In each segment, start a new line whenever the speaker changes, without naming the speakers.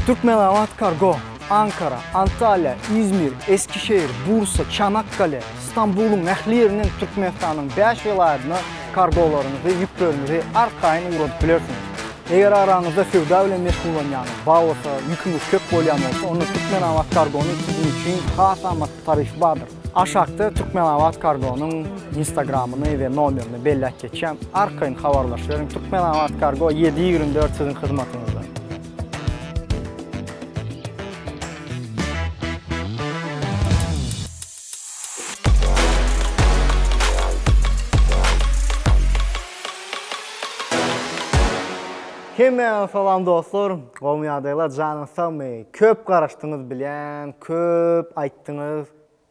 Türkmenabat Kargo, Ankara, Antalýa, Izmir, Eskişehir, Bursa, Çanakkale, Stambulyň ähli ýerinden Türkmenistanyň 5 welaýatyna kargolaryňyzy, ýükleriňizi arkaýyn ugradyp bilersiňiz. Eger araňyzda söwda bilen meşgullanýanyň bar bolsa, ýüküňiz köp bolýan bolsa, onda Türkmenabat Kargonyň siziň üçin has amatly tarifi bardyr. Aşakda Türkmenabat Kargonyň Instagramyny we nomerini belläp geçýän, arkaýyn habarlaşyberiň. Türkmenabat Kargo ýedi 24 siziň hyzmatyňyzda. Hemmäňize salam dostlar. Gowmy ýagdaýlar, janyňyz sagmy? Köp garaşdyňyz bilýän, köp aýtdyňyz.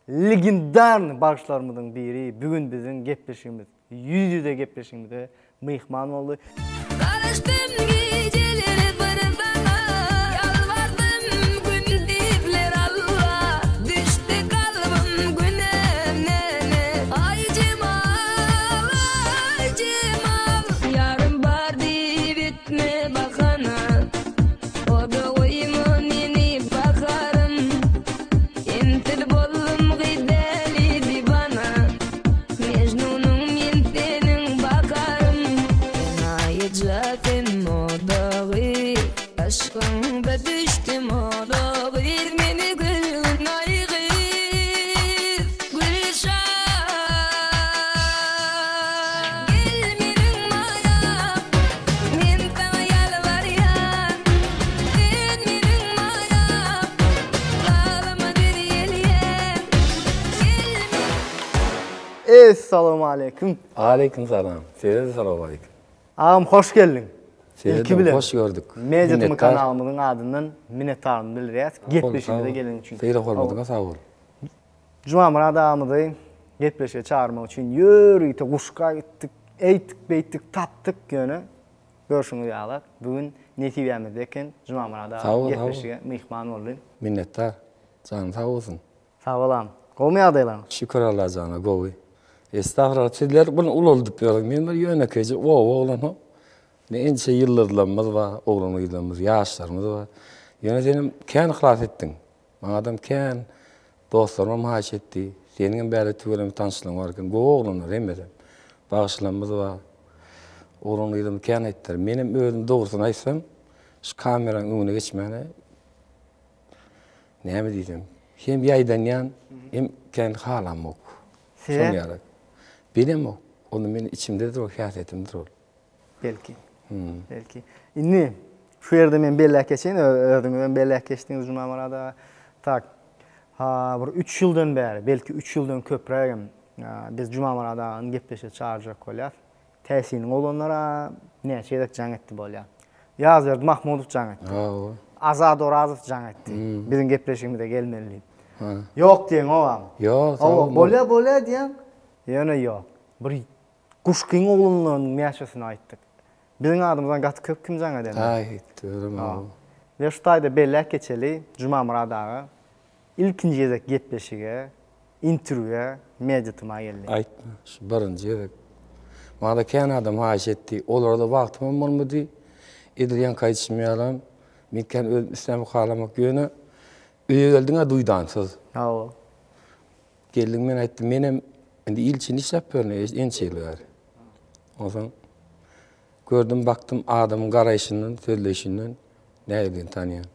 Legendarny bagşylarymyzyň biri bu gün biziň gepleşigimiz, ýüz-ýüze gepleşigimize myhman boldy.
Garaşdym gijeleri bir saňa, Ýalbardym gündizler Alla, Düşdi kalbym günem neme, Aý jemal, aý jemal. Ýarym bar diýip etme bahana, Oda goýma meni baharym, Sensiz boldum gyz däli diwana. Mejnunyň men seniň bakarym. Enaýyja sen moda gyz. Yşkyňda düşdüm oda gyz. Meni gülgün aý gyz. Gülşa. Gel meniň maýam. Men saňa ýalbarýan. Sen meniň maýam. Galyma bir gelýän. Gel meniň.
Essalawmaleýkim.
Aleýkim salam. Size-de salawmaleýkim.
Agam hoş geldiň.
Size-de hoş gördük.
Media TM kanalymyzyň adyndan minnetdarlygymyzy bildirýäs gepleşigimize geleniň üçin.
Sylag hormatyňa sag bol.
Jumamyrat agamyzy gepleşige çagyrmak üçin ýörite Guşga gitdik, eýtdik beýtdik tapdyk ýöne görşüňiz ýaly bu gün nesibämizde eken Jumamyrat agam gepleşige myhman boldy.
Minnetdar. Janyň sag bolsun.
Sag bolam. Gowmy ýagdaýlaryňyz?
Şükür Allajana gowy. Estagfurullah sizler bunu ulaldyp ýörüň. Men bir ýönekeýje oba oglany. Ne ençe ýyldyzlarymyz bar, oglan gyzlarymyz, ýaşlarymyz bar. Ýöne senem kän yhlas etdiň. Maňadam kän dostlarymam haýyş etdi. Seniňem bärde tüweleme tanyşlygyň bar eken. Gowy oglanlar hemmesem. Bagşylarymyz bar. Oglan gyzlarymyz kän aýtdylar. Menem özüm dogrusyny aýtsam, şu kameranyň öňüne geçmäne Näme diýsem, hem ýaýdanýan, hem kän halamok.
Sebäp?
Şoň ýaly. Bilemok. Ony meniň içimdedir ol, häsiýetimdir ol.
Belki. Belki. Indi şu ýerde men belläp geçeýin, özüňizem belläp geçdiňiz Jumamyrat aga. Tak. Ha, bir üç ýyldan bäri, belki üç ýyldan köprägem biz Jumamyrat agany gepleşige çagyrjak bolýas. Täsiniň oglanlara näçe gezek jaň etdi bolýa. Ýazberdi Mahmudow jaň etdi.
Hawa.
Azat Orazow jaň etdi. Biziň gepleşigimize gelmeli diýip. Ýok diýeň obam.
Ýok, sag
Hawa,
bol.
bolýa bolýa diýeň. Ýöne ýok. Bir Guşkyň oglanlarynyň näçesini aýtdyk. Biziň adymyzdan gaty köp kim jaň eden.
Aýtdy, özem hawa.
We şu taýda belläp geçeli, Jumamyrat aga Ilkinji gezek gepleşige, interwýua Media TMA geldi.
Aýtma, şu birinji gezek. Maňa-da kän adam haýyş etdi. Olara-da wagtymam bolmady. Edil ýaňky aýdyşym ýalam, men kän özüm islämok, halamok. Ýöne öýe geldiň-ä duýdansyz.
Hawa.
Geldiň, men aýtdym, menem indi il üçin işläp ýörün ençe ýyl bäri. Onsoň gördüm, bakdym, adamyň garaýşyndan, sözleýşinden nähilidigini tanýan.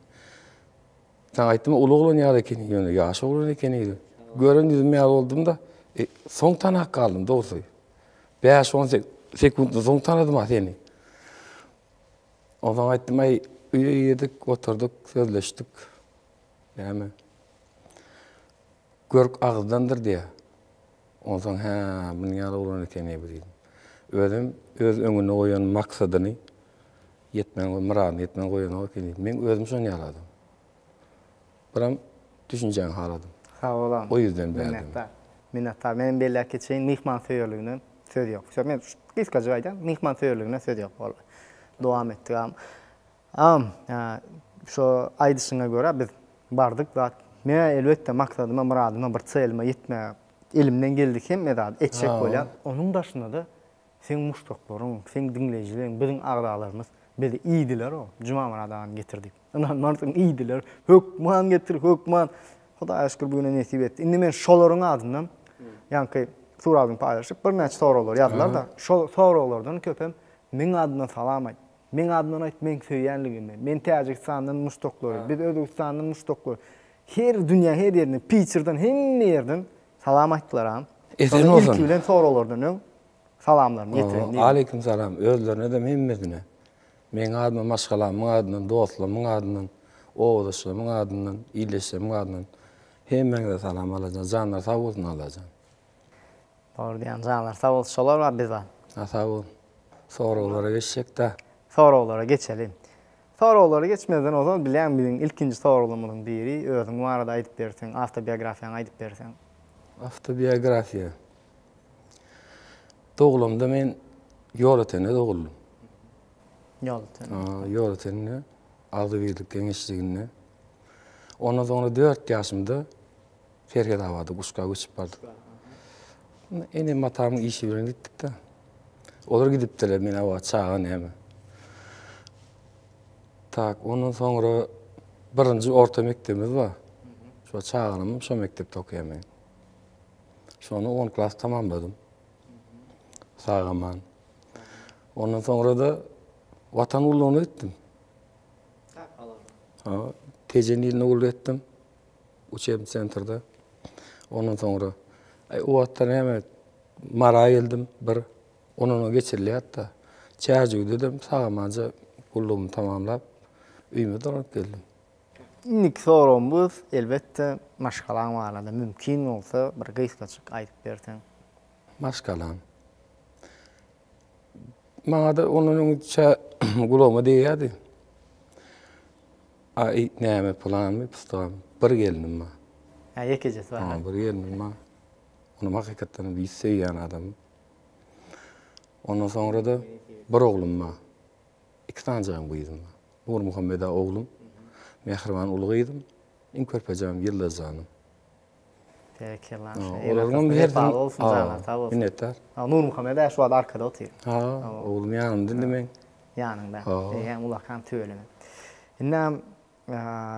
Saňa aýtdym, uly oglan ýaly ekeni, ýöne ýaş oglan ekeni. Gören ýüzüm ýaly boldum-da, e, soň tanap galdym, dogrusy. 5-10 sekuntdan soň tanadym-a seni. Onsoň aýtdym, aý, öýe girdik, oturdyk, sözleşdik. Näme? Görk agyzdandyr diýýär. Onsoň, hä, munuň ýaly oglan ekeni bu diýdim. Özem öz öňünde goýan maksadyny Ýetmän goý, myradyna ýetmän goýanok ekeni. Meň özüm şon ýaly adam. Biram düşünjäňi haladym.
Sag bol
O ýüzden berdim.
Minnetdar. Minnetdar. Menem belläp geçeýin, myhmansöýerligine söz ýok. Şo men gysgajyk aýdýan, myhmansöýerligine söz ýok. Boldy. Dowam etdik agam. Agam, şo aýdyşyňa görä biz bardyk zat. Men elbetde maksadyma, myradyma, bir çelime ýetmäge elimden geldi hemme zady etjek bolýan. Onuň daşynda-da Seň muşdaklaryň, seň diňleýjileriň, biziň agzalarymyz bizi iýdiler-ow, Jumamyrat agany getir diýip. Ynanmarsyň iýdiler. Hökman getir, hökman. Hudaýa şükür bu güne nesip etdi. Indi men şolaryň adyndan ýaňky suratyny paýlaşyp birnäçe soraglar ýazdylar-da, şol soraglardan köpem meň adymdan salam aýt. Meň adymdan aýt meň söýýänligimi. Men Täjigistandan muşdaklary, biz Özbegistandan muşdaklary. Her dünýäň her ýerinden, Piçerden hemme ýerden salam aýtdylar agam.
Esen bolsun.
Ilki bilen soraglardan öň salamlaryny ýetireýin diýdim.
Aleýkum salam özlerine-dem hemmesine. Meň adyma maşgalamyň adyndan, dostlarymyň adyndan, obadaşlarymyň adyndan, ildeşlerimiň adyndan hemmäňize salam Allajan janlary sag bolsun Allajan.
Dogry diýýäň janlary sag bolsun şolar bar biz bar.
Ha sag bol. Soraglara geçjekdä.
Soraglara geçeli. Soraglara geçmezden ozal bilýäň biziň ilkinji soraglarymyzyň biri özüň barada aýdyp berseň, awtobiografiýaňy aýdyp berseň.
Awtobiografiýa. Doglamda men Ýolötende doguldym.
Ýolötende.
Ýolötende Agzybirlik geňeşliginde. Ondan soňra 4 ýaşymda Serhedabada Guşga göçüp bardyk. Enem atamyň işi bilen gitdik-de. Olar gidipdirler, men awa çaga näme. Tak, ondan soňra birinji orta mekdebimiz bar. Şo çagalygym şo mekdepde okaýan men. Şony on klas tamamladym. Sag-aman. Ondan soňra-da Watan gullugyna gitdim. Ha, Tejen iline gulluk etdim. Uçebny sentrde. Ondan soňra aý o wagtlar näme Mara geldim bir ondan oňa geçirilýärdi-de. Çärjewde-de sag-amanja gullugymy tamamlap öýüme dolanyp geldim.
Indiki soragymyz, elbetde, maşgalaň barada mümkin bolsa bir gysgajyk aýdyp berseň.
Maşgalam. Maňa-da ondan öňçä gulagyma degýärdi. Aý, näme pylanmy, pystygam, bir gelnim bar.
Hä, ýekejesi bar.
Ha, bir gelnim bar. Onam hakykatdan hem hiç söýýän adamym. Ondan soňra-da bir oglum bar. Iki sanjagym gyzym bar. Nurmuhammed-ä oglum, Mähriban uly gyzym, iň körpejäm Ýyldyz janym.
Berekella. Olaryňam hersiniň bolsun janlary sag bolsun.
Minnetdar.
Nurmuhammed-ä şu wagt arkada otyr.
Ha, oglum ýanymda indi meň.
Ýanyňda. Eýýäm ulakan tüweleme. Indem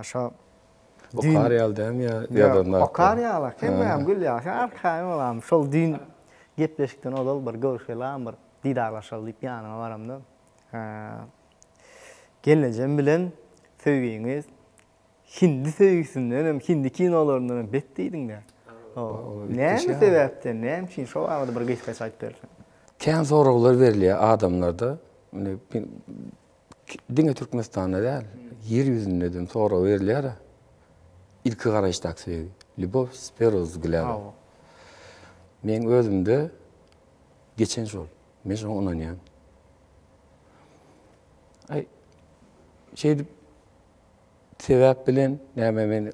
şo
Okar ýaly dämi ýa ýazan
zatlar? Okar ýaly, hemmäm gül ýaly. Sen arkaýyn bolam. Şol düýn gepleşikden ozal bir görüşelim, bir didarlaşaly diýip ýanyňa baramda, Gelnejem bilen söýgiňiz hindi söýgüsindenem, hindi kinolaryndanam bet diýdiň-dä. Näme sebäpden, näme üçin şo barada bir gysgaça aýdyp berseň.
Kän soraglar berilýär adamlarda. Indi diňe Türkmenistanda däl, ýer ýüzünde-de sorag berilýär. Ilki garaýyşdaky söýgi. Lýubow s perwogo wzglýada. Meň özümde geçen şol. Men şoňa ynanýan. Aý, şeýdip sebäp bilen näme men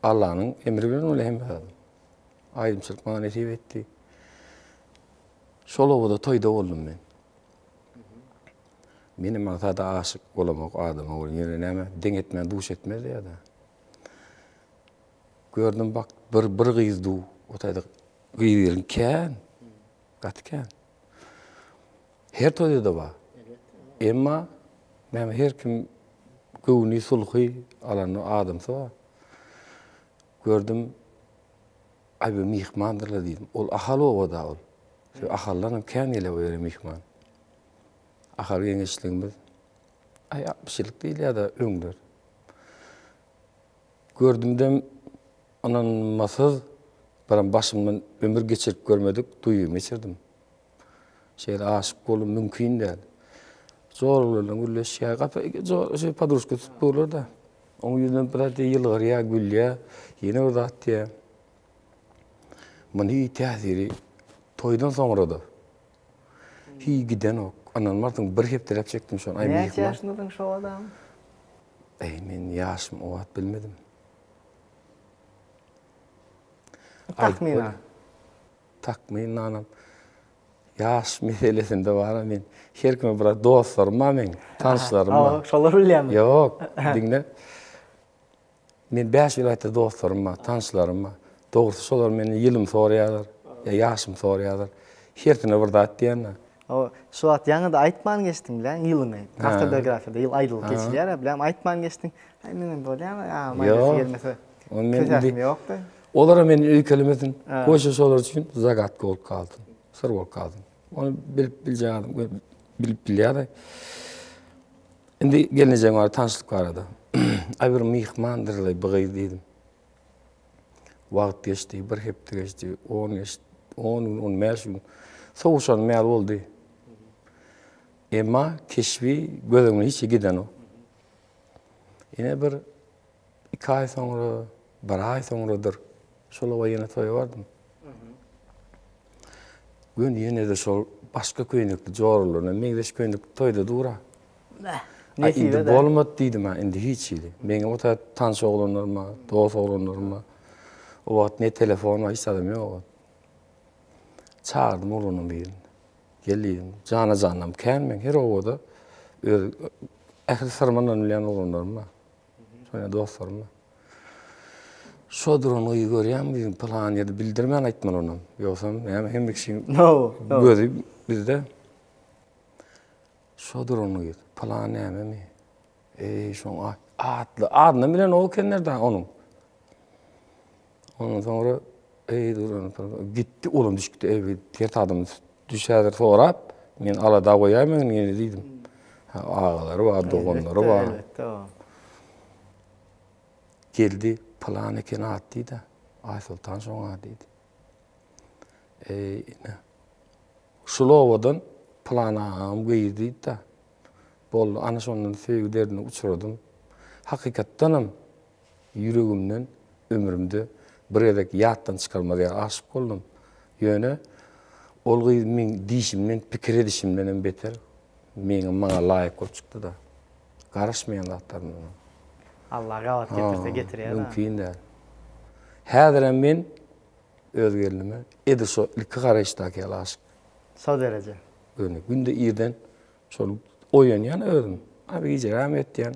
Allanyň emri bilen bolýar hemme zat. Aýdymçylyk maňa nesip etdi. Şol obada toýda boldum men. Menem maňa sada aşyk bolamok adama bol. Ýöne näme deň etmän duş etmez diýýär-de. Gördüm bak bir bir gyz du. O taýda gyz gelin kän. Gaty kän. Her toýda-da bar. Emma näme her kim göwni sulhy alan adamsy bar. Gördüm aý bu myhmandyrlar diýdim. Ol Ahal obada ol. Şu Ahaldan hem kän gelýär o ýere myhman. Ahal geňeşligimiz aý 60 ýyllyk diýilýär-de öňler. Gördümdem ynanmasyz birem başymdan ömür geçirip görmedik duýgymy geçirdim. Şeýle aşyk bolum mümkin däl. Joralar bilen gürleşýär. Gapa şey podružka tutup durlar-da. Oň ýüzüne bir zat diýýär, ýylgyrýar, gülýär. Ýene bir zat diýýär. Muny täsiri toýdan soňra-da hiý gidenok. Ynanmarsyň, bir hepdeläp çekdim şony. Aý,
Näçe ýaşyndadyň şo wagtam?
Eý, men ýaşym o wagt bilmedim.
Takmynan.
Takmynanam ýaş meselesinde bar men her kime biraz dostlarym bar meň, tanyşlarym bar.
Şolar bilýärmi?
Ýok, diňle. Men 5 welaýatda dostlarym bar, tanyşlarym bar. Dogrusy şolar menden ýylymy soraýarlar, ýa ýaşymy soraýarlar. Hersine bir zat diýende.
O şu wagt ýaňy-da aýtman geçdiň bilen ýylyny. Awtobiografiýada ýyl aýdylyp geçilýär-ä, bilen aýtman geçdiň. Aý menem bolýamy, agam aýdasy gelmese. Kösäsim ýokdy.
Olara meni öýkelemesin. Goşa şolar üçin zagadka bolup galsyn. Syr bolup galsyn. Ony bilip biljek adam bilip bilýär. Indi gelnejeň bar tanşlyk barada. Aý bir myhmandyr-laý bu gyz diýdim. Wagt geçdi, bir hepde geçdi, on geçdi, on gün, on bäş gün. Sowuşanym ýaly boldy. Emma keşbi göz öňüne hiç gidenok. Ine bir iki aý soňra, bir aý soňradyr. Şol oba ýene toýa bardym. Gün ýene-de şol başga köýnekli joralaryna meňzeş köýnekli toýda dur-a. Ay indi bolmady diýdim ha, indi hiç hili. Meň o taýda tanyş oglanlarym bar, dost oglanlarym bar. O wagt ne telefon bar, hiç zadam ýok o wagt. Çagyrdym oglanyň birini. Gel diýdim. Jana janam kän meň her obada öz ähli syrymdan bilýän oglanlarym bar. Şoňa dostlarym bar. Şo duran gyzy görýäňmi diýdim, pylan ýerde bildirmän aýtmaly onam. Ýogsam näme hemme kişiň gözi bizde. Şo duran gyz, pylan nämemi? Eý, şoň atly, adynam bilen o ekenler da onuň. Ondan soňra eý duran gitdi, olam düşüp gitdi. Eý, ters adam düşädir sorap, men alada goýaýmaň ýene diýdim. Ha, agalary bar, doganlary bar.
Elbetde.
Geldi, pylan eken at diýdi. Aýsoltan şoň ady diýdi. Eý, ine. Şul obadan pylan agam gyzy diýdi-de. Boldy, ana şondan söýgi derdine uçradym. Hakykatdanam ýüregimden ömrümde bir gezek ýatdan çykarmaz ýaly aşyk boldum. Ýöne ol gyz meň diýşimden, pikir edişimdenem beter meňe maňa laýyk bolup çykdy-da. Garaşmaýan zatlarymdan.
Allah gabat getirse getirýär.
Mümkin däl. Häzirem men Öz gelnime edil şo ilki garaýyşdaky ýaly aşyk.
Şo dereje.
Göni günde irden şol oýanýan özüm. Abi gijeräm ýatýan.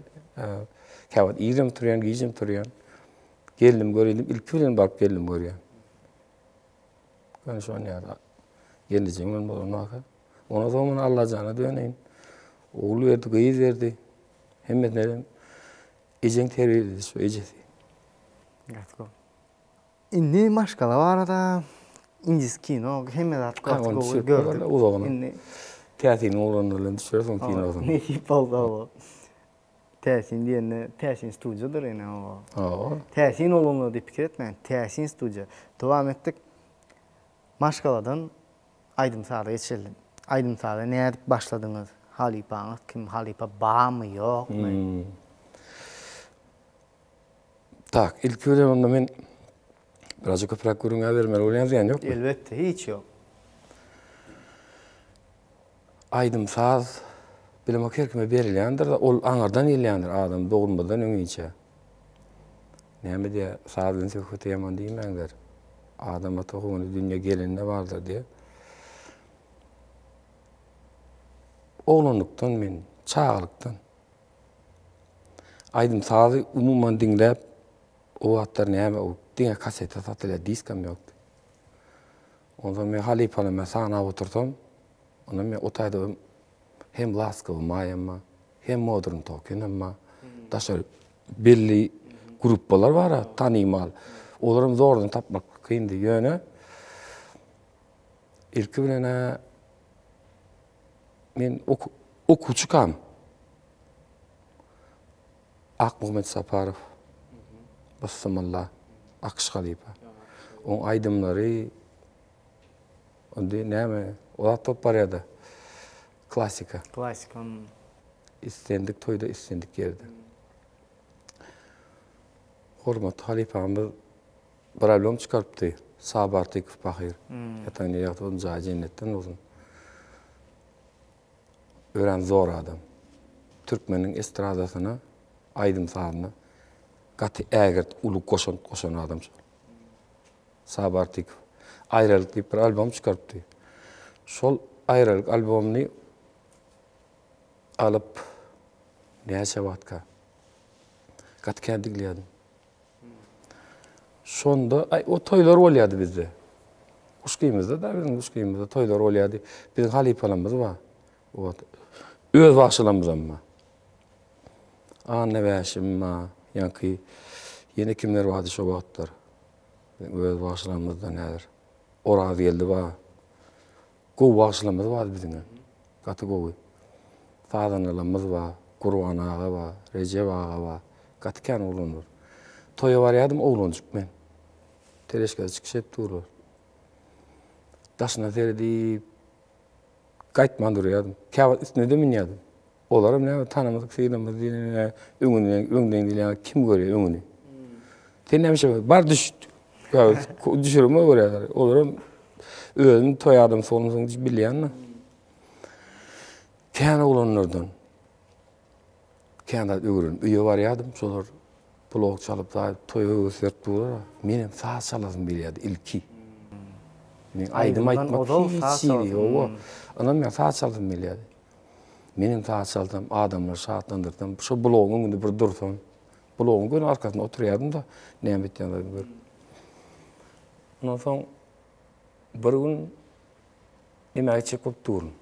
Käwagt irem turýan, gijem turýan. Gelnim göreýin diýip ilki bilen baryp gelnim görýän. Göni şon ýaly. Gelnejeň bilen bolan waka. Ondan soň men Allajana döneýin. Ogul berdi, gyz berdi. Hemmesine ejeň terbiýeledi şu ejesi.
Gaty gowy. Indi maşgala barada indis kino hemme zat gaty gowy gördük.
Uzagyny. Indi Täsiniň oglanlary bilen düşersiň kinosyny.
Nesip bolsa o. Täsin diýende Täsin studiýadyr ene o.
Hawa.
Täsin oglanlar diýip pikir etmäň. Täsin studiýa. Dowam etdik. Maşgaladan aýdym-saza geçeli. Aýdym-saza nädip başladyňyz? Halypaňyz kim? Halypa barmy, ýokmy?
Tak, ilki bilen onda men birazcık köpräk gürrüň bermeli bolýan zyýan ýokmy?
Elbetde, hiç ýok.
Aýdym-saz bilemok her kime berilýändir, ol aňyrdan gelýändir adam dogulmazdan öňinçä. Näme diýýär, saz bilen söhbete ýaman diýmäňler. Adam ata howany dünýä gelende bardyr diýýär. Oglanlykdan men, çagalykdan Aýdym-sazy umuman diňläp, o wagtlar näme, o diňe kaseta satylýar, diskam ýokdy. Onsoň men halypalarymy sanap otursam, onda men o taýda hem Laskowy Maýam bar, hem Modern Talking-em bar. Daşary belli gruppalar bar, tanymal. Olaram zordan tapmak kyndy. Ýöne ilki bilen-ä men okuwçykam. Akmuhammet Saparow, Byssymylla, Akyş halypa. Oň aýdymlary indi näme, o zat bolup barýar-da. Klassika.
Klassika.
Islendik toýda, islendik ýerde. Hormatly halypamyz bir albom çykarypdy. Saba Artykow pahyr. Ýatan ýeri ýagty bolsun, jaýy jennetden bolsun. Örän zor adam. Türkmeniň estradasyna, aýdym-sazyna gaty ägirt uly goşant goşan adam şol. Saba Artykow. Aýralyk diýip bir albom çykarypdy. Şol Aýralyk albomyny alyp näçe wagtka gaty kän diňleýärdim. Şonda aý o toýlar bolýardy bizde. Guşgymyzda-da biziň Guşgymyzda toýlar bolýardy. Biziň halypalarymyz bar. Ot. Öz bagşylarymyzam bar. Anna Bäşim bar, ýaňky ýene kimler bardy şo wagtlar. Biziň öz bagşylarymyzdan häzir. Orazgeldi bar. Gowy bagşylarymyz bardy biziňem. Gaty gowy. Sazandalarymyz bar. Gurban aga bar, Rejep aga bar. Gaty kän oglanlar. Toýa barýardym oglanjyk men. Teleşkada çykyş edip durlar. Daşyna seredip gaýtman durýardym. Käwagt üstüne-de münýärdim. Olaram näme tanamadyk sylamaz diýen öňünden öňden gelýän kim görýär öňüni. Sen näme şeýle bar düş. Düşürme görýärler. Olaram özüm toý adamsy bolansoň bilýän. Kän oglanlardan kän zat öwrenip öýe barýardym. Şolar blok çalyp zat toý höwes berip durlar. Menem saz çalasym gelýärdi ilki. Men aýdym aýtmak hiç hili ýok. Onam men saz çalasym gelýärdi. Menem saz çalsam, adamlary şatlandyrsam, şo blogyň öňünde bir dursam, blogyň göni arkasynda oturýardym-da, näme etýänlerini görüp. Ondan soň bir gün näme gitjek bolup durun.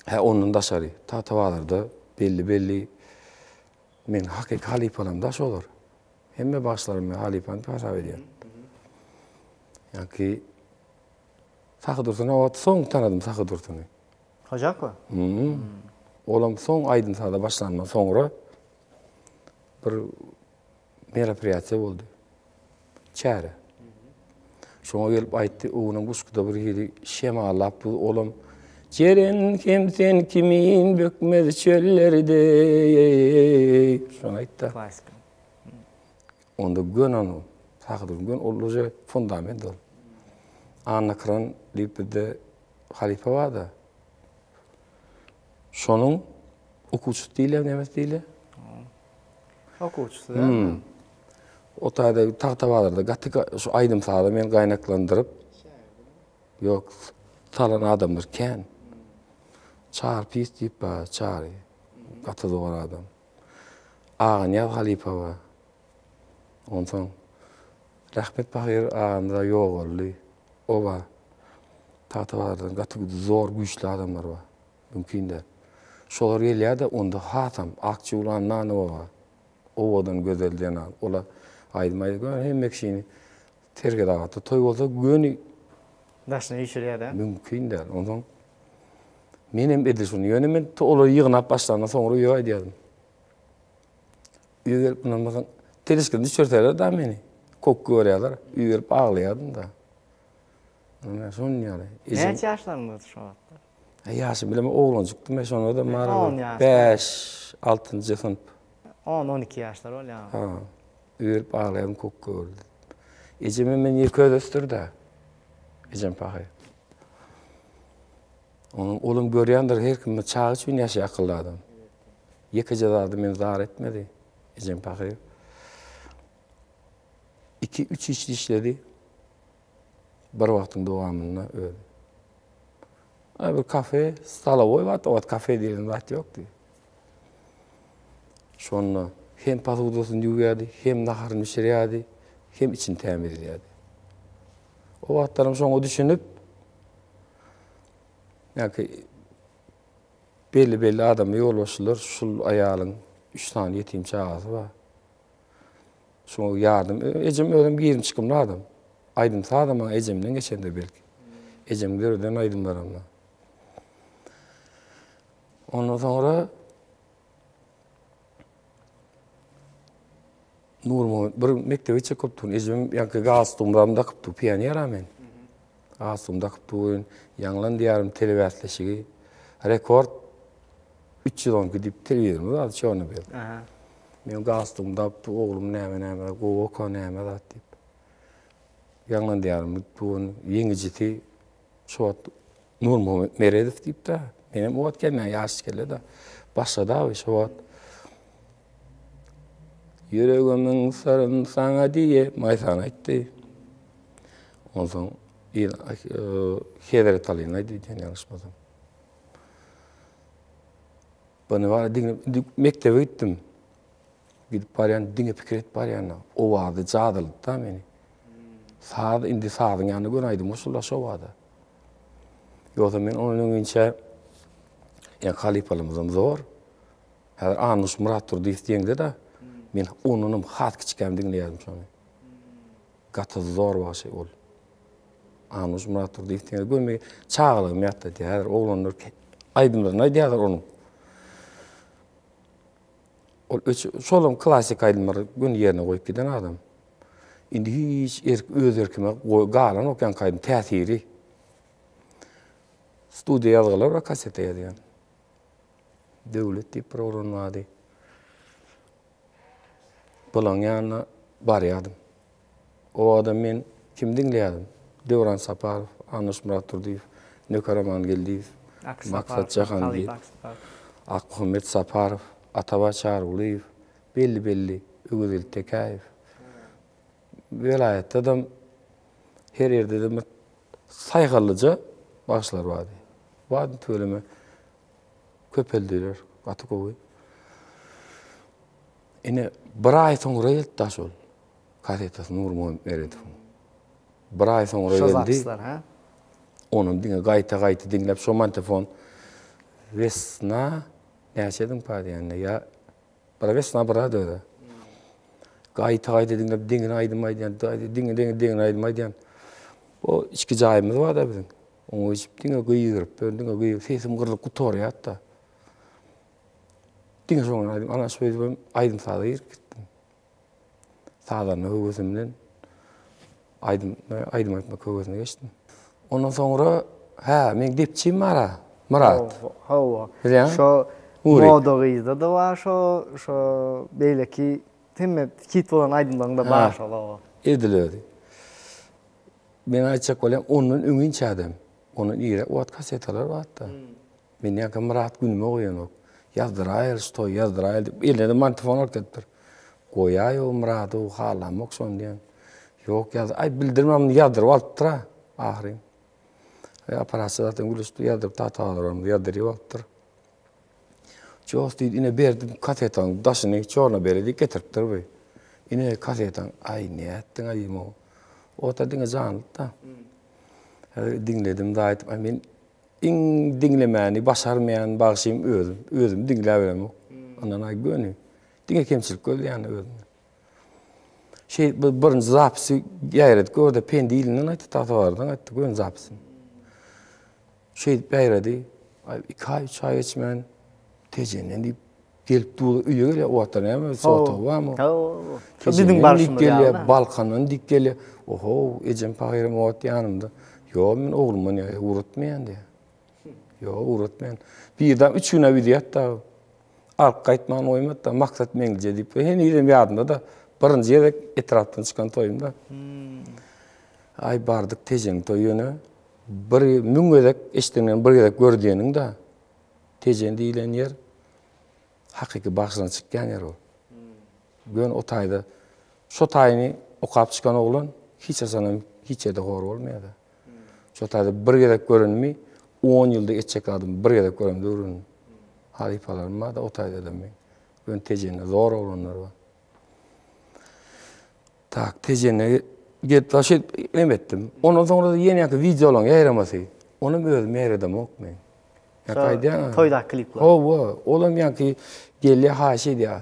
Hä, ondan daşary, Tagtabazarda belli-belli men hakyky halypalarym da şolar. Hemme bagşylarym men halypam diýip hasap edýän. Ýa-ki Sahy Dursuny o wagt soň tanadym Sahy Dursuny.
Hojakow?
Hmm. Olam soň aýdym-saza başlandan soňra bir meropriýatiýa boldy. Çäre. Şoňa gelip aýtdy, o günem Guşguda bir hili şemallap bu olam Jeren hem sen kimin bökmez çöllerde. Şony aýtdy.
Klassika.
Onda gön ony Sahy Dursun gön ol uje fundament ol. Anna Kran diýip bizde halypa barda. Şonuň okuwçysy diýilýär, nemesi diýilýär?
Okuwçysy däl.
Hmm. O taýda Tagtabazarda gaty şu aýdym-saza meni gaýnaklandyryp, ýok, salan adamlar kän. Çary pis diýip bar, Çary. Gaty zor adam. Aganyýaz halypa bar. Onsoň Rahmet pahyr agamyz-a ýogaldy. O bar. Tagtabazardan gaty zor güýçli adamlar bar. Mümkin däl. Şolar gelýär-de, onda hasam Akjigül Annanowa bar. Owadan gözel zenan. Ol-a aýdym aýdyp göni hemme kişini Sergedabatda toý bolsa göni
Daşyna üýşürýär-dä.
Mümkin däl. Onsoň menem edil şony. Ýöne men olary ýygnap başlandan soňra öýe gaýdýardym. Öýe gelip ynanmasaň, teleşkeden düşürseler da meni. Kok görýärler. Öýe gelip aglaýardym da. Ine şonuň ýaly.
Näçe ýaşlaryňyzdy şo wagtlar?
Ýaşym bilemok, oglanjykdym men şonda-da mara.
On ýaş.
Bäş, altynjy synp.
On, 12 ýaşlar bolýar.
Ha. Öýe gelip aglaýardym kok gördi. Ejem meni ýeke özi ösdürdi. Ejem pahyr. Onuň olam görýändir her kim çaga üçin ýaşaýar akylly adam. Ýekeje zady meni zar etmedi. Ejem pahyr. Iki, üç işli işledi. Bir wagtyň dowamynda özi. Ay bir kafe, stolowoý bar, o wagt kafe diýen zat ýokdy. Şonda hem posudasyny ýuwýardy, hem naharyny bişirýärdi, hem içini tämizleýärdi. O wagtlaram şoňa düşünip, ýa-ki belli-belli adamlar, ýolbaşçylar şul aýalyň üç sany ýetim çagasy bar. Şoňa ýardam, ejem özem girim-çykymly adam. Aýdym-sazam maňa ejemden geçendir belki. Ejemiň döreden aýdymlaram bar. Ondan soňra Nurmuhammet bir mekdebe gitjek bolup durun. Ejem ýaňky galstumam dakypdy, pioner-a men. Galstum dakyp durun. Ýaňlan diýarym telebäsleşigi. Rekord 312 diýip telewizorymyz bardy, çorno-bel. Men galstum dakyp, oglum näme näme, gowy oka näme zat diýip. Ýaňlan diýarym durun. Ýeňijisi şu wagt Nurmuhammet Meredow diýip-de, menem o wagt gelmän ýaş kelle-de. Başlady abi şo wagt. Ýüregimiň syryn saňa diýe, Maýsany aýtdy. Onsoň Hezret Alyny aýtdy diýen ýalňyşmasam. Bunu bar diňe mekdebe gitdim. Gidip barýan diňe pikir edip barýan. Owazy jadylydy-da meni. Saz indi sazyň ýanyna göni aýdym goşuldy şo bada. Ýogsa men ondan öňinçä ýa halypalarymyzam zor. Häzir Annuş Myratdurdyýew diýeňde-de men ondanam has kiçikäm diňleýärdim şony. Gaty zor bagşy ol. Annuş Myratdurdyýew diýeňde göni çagalygymy ýatladýar. Häzir oglanlar aýdymlaryny aýdýarlar onuň. Ol öç, şolam klassik aýdymlary göni ýerine goýup giden adam. Indi hiç erk, öz erkime galanok ýaňky aýdym täsiri. Studiýa ýazgylar we kasete ýazýan. Döwlet diýip bir oglan bardy. Bulaň ýanyna barýardym. O wagtam men kimi diňleýärdim? Döwran Saparow, Annuş Myratdurdyýew, Nöker Amangeldiýew, Maksat Jahangir, Akmuhammet Saparow, Atabaý Çarygulyýew, belli-belli Öwezgeldi Tekäýew. Welaýatdadam her ýerde-de bir saýhallyja bagşylar bardy. Bardy tüweleme köpeldiler, gaty gowy. Ine, bir aý soňra geldi daş ol. Kasetasy Nurmuhammet Meredowyň. Bir aý soňra geldi.
Şo zapisler, hä?
Onam diňe gaýta-gaýta diňläp, şo mantefon Wesna näçediň pa diýende, ýa bir Wesna bir özi. Gaýta-gaýta diňläp, diňe aýdym aýdýan, diňe diňe diňe aýdym aýdýan. O içki jaýymyz bar-da biziň. Oňa geçip diňe gygyryp, diňe gygyryp, sesim gyrylyp gutarýardy-da. Diňe şoňa aýdym, ana şeýdip aýdym-saza girip gitdim. Sazanda höwesim bilen aýdym aýdym aýtmak höwesine geçdim. Ondan soňra hä, meň depçim bar-a, Myrat.
Hawa. Bilýäňmi? Şo Moda gyzda-da bar şo, şo beýleki hemme hit bolan aýdymlaryňda bar şol hawa.
Edil özi. Men aýtjak bolýan, ondan öňinçädem, ondan irräk wagt kasetalar bardy-da. Men ýaňky Myrat günüme goýanok. Ýazdyraýaly şu toýy, ýazdyraýaly diýip, eline-de mantofon alyp gelipdir. Goýaý-ow Myrady-ow, halamok şony diýen. Ýok, ýaz, aý bildirmän muny ýazdyryp alypdyr-a ahyryn. Aý apparatçy zaten gülüşdi, ýazdyryp tata-babalarymyz ýazdyryp alypdyr. Jos diýdi, ine berdim kasetaň daşyny çorna-bele diýip getiripdir bu. Ine kasetaň, aý nätdiň-aý diýdim-ow. O-da diňe janlydy-da. Häzir diňledim-de aýtdym, aý men Iň diňlemäni başarmaýan bagşym özüm. Özümi diňläberemok. Ondan aý göni. Diňe kemçilik gözleýän özümde. Şeý bu birinji zapisi ýaýradyk görde Pendi ilinden aýtdy, Tagtabardan aýtdy göni zapisini. Şeýdip ýaýrady. Aý 2 aý, 3 aý geçmän Tejenden diýip gelip dur öýe gelýär. O wagtlar näme sotagy barmy?
Şo biziň barşymyz
ýaly. Balkandan diýip gelýär. Oho, ejem pahyram o wagt ýanymda. Ýok, men oglumy näme ugratmaýan diýýär. Ýok, ugratmaýan. Birden üç güne widýat da. Alyp gaýtman goýmady da, Maksat Meňlije diýip. Henizem ýadymda-da, birinji gezek etrapdan çykan toýum-da. Aý, bardyk Tejeniň toýy ýöne bir müň gezek eşidenden bir gezek gör diýeniň-de. Tejen diýlen ýer hakyky bagşylaryň çykýan ýeri ol. Göni o taýda şo taýyny okap çykan oglan hiç haçanam hiç ýerde hor bolmaýar-da. Şo taýda bir gezek görenimi on ýylda etjek zadymy bir gezek göremde öwrendim. Halypalarym bar-da o taýda-da meň. Göni Tejende zor oglanlar bar. Tak, Tejende gelip daş edip neme etdim. Ondan soňra-da ýene ýaňky wideolaryň ýaýramasy. Onam özüm ýaýradamok men.
Ýa aýdýan. Toýdaky klipler.
Hawa, olam ýaňky gelýär haýyş edýär.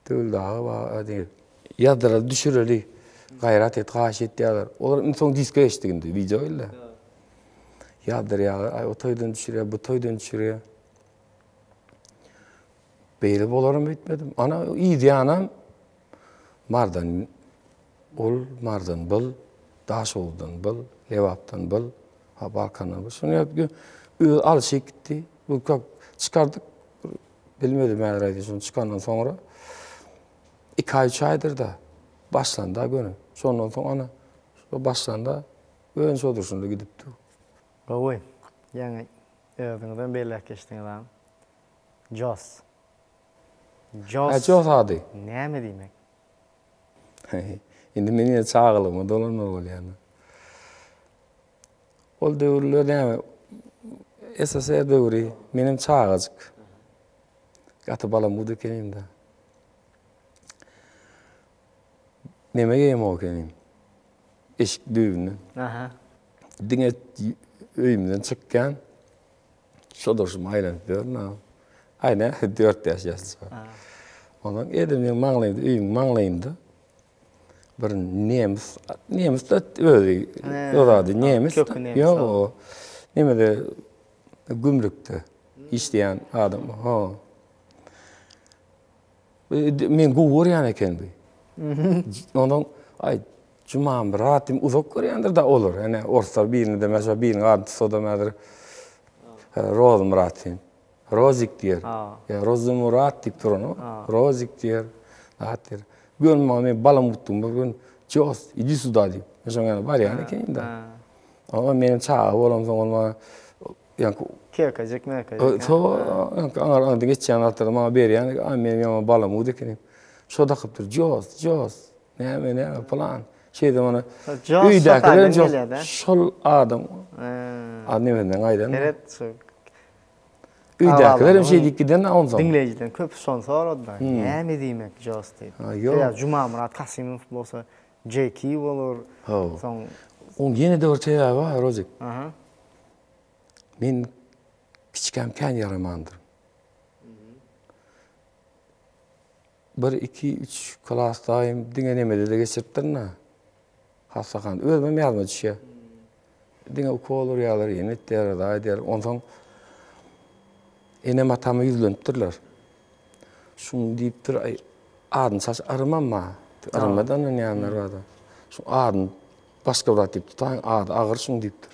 Döwlet aga bar diýip. Ýazdyraly, düşüreli. Gaýrat et, haýyş etýärler. Olar indi soň diska geçdi indi, wideo geldi. Ýazdyrýarlar, aý o toýdan düşürýär, bu toýdan düşürýär. Beýle bolaram öýtmedim. Ana yz ýanam Mardan ol, Mardan bul, Daşoguzdan bul, Lebapdan bul, ha Balkandan bul. Şuny ýazyp öz alşy gitdi. Bu kök çykardyk. Bilmedim häzir aýdyn şuny çykandan soňra. 2 aý 3 aýdyr-da başlanda göni. Şondan soň ana şo başlanda göni şo durşunda gidipdi.
Gowy. Ýaňy özüňizem belläp geçdiňiz agam. Jos.
Jos. Hä, Jos ady.
Näme diýmek?
Indi men ýene çagalygyma dolanmaly bolýan. Ol döwürler näme? SSR döwri, menem çagajyk. Gaty balamud ekenim-de. Neme geýemok ekenim. Eşik düýbünden.
Aha.
Diňe öýümden çykýan. Şo durşuma aýlanyp ýörün agam. Aý nä, dört-bäş ýaşlyja. Ondan edil meň maňlaýymda, öýümiň maňlaýynda bir nemes, nemes de özi, öz ady nemes.
Köki nemes.
Ýok, o nemede gümrükde işleýän adam. Ha. Men gowy görýän eken bu. Ondan aý Jumamyrat diýip uzak görýändir da olar. Ene orslar birini de mesela biriniň adyny tutsa-da häzir Rozmyrat diýip. Rozik diýer. Ýa Rozymyrat diýip duran o. Rozik diýer. Zat diýer. Gör maňa men balam gutdum bir gün Jos, idi suda diýip. Men şoň ýanyna barýan ekenim da. Ama meniň çaga bolamsoň ol maňa Ýaňky
Kekejik mekejik.
So, ýaňky aňar aňda geçýän zatlary maňa berýän, a meniň ýaňy balam ud ekeni. Şo dakypdyr, Jos, Jos, näme, näme, pylan. Şeýdip ony öýdäkiler Jos, şol adam. A nemeden gaýdan.
Seret şu.
Öýdäkiler hem şeý diýip giden onsoň.
Diňleýjiden köpüsi şony soradylar. Näme diýmek Jos diýip. Ýa Jumamyrat Kasymow bolsa Jeki bolar. Soň.
Oň ýene-de bir sebäbi bar, Rozik. Aha. Men kiçikäm kän ýaramandyryn. Bir, iki, üç klas daýym diňe nemede-de geçiripdirin-ä. Hassahana. Özümem ýadyma düşýär. Diňe ukol urýarlar, ýene etýärler, zaý edýärler. Onsoň enem-atama ýüzlenipdirler. Şuň diýipdir, aý, adyny çalş, yrymam bar. Yrymdan ynanýanlar bar-da. Şuň adyny Başga bir zat diýip tutaýyň, ady agyr şuň diýipdir.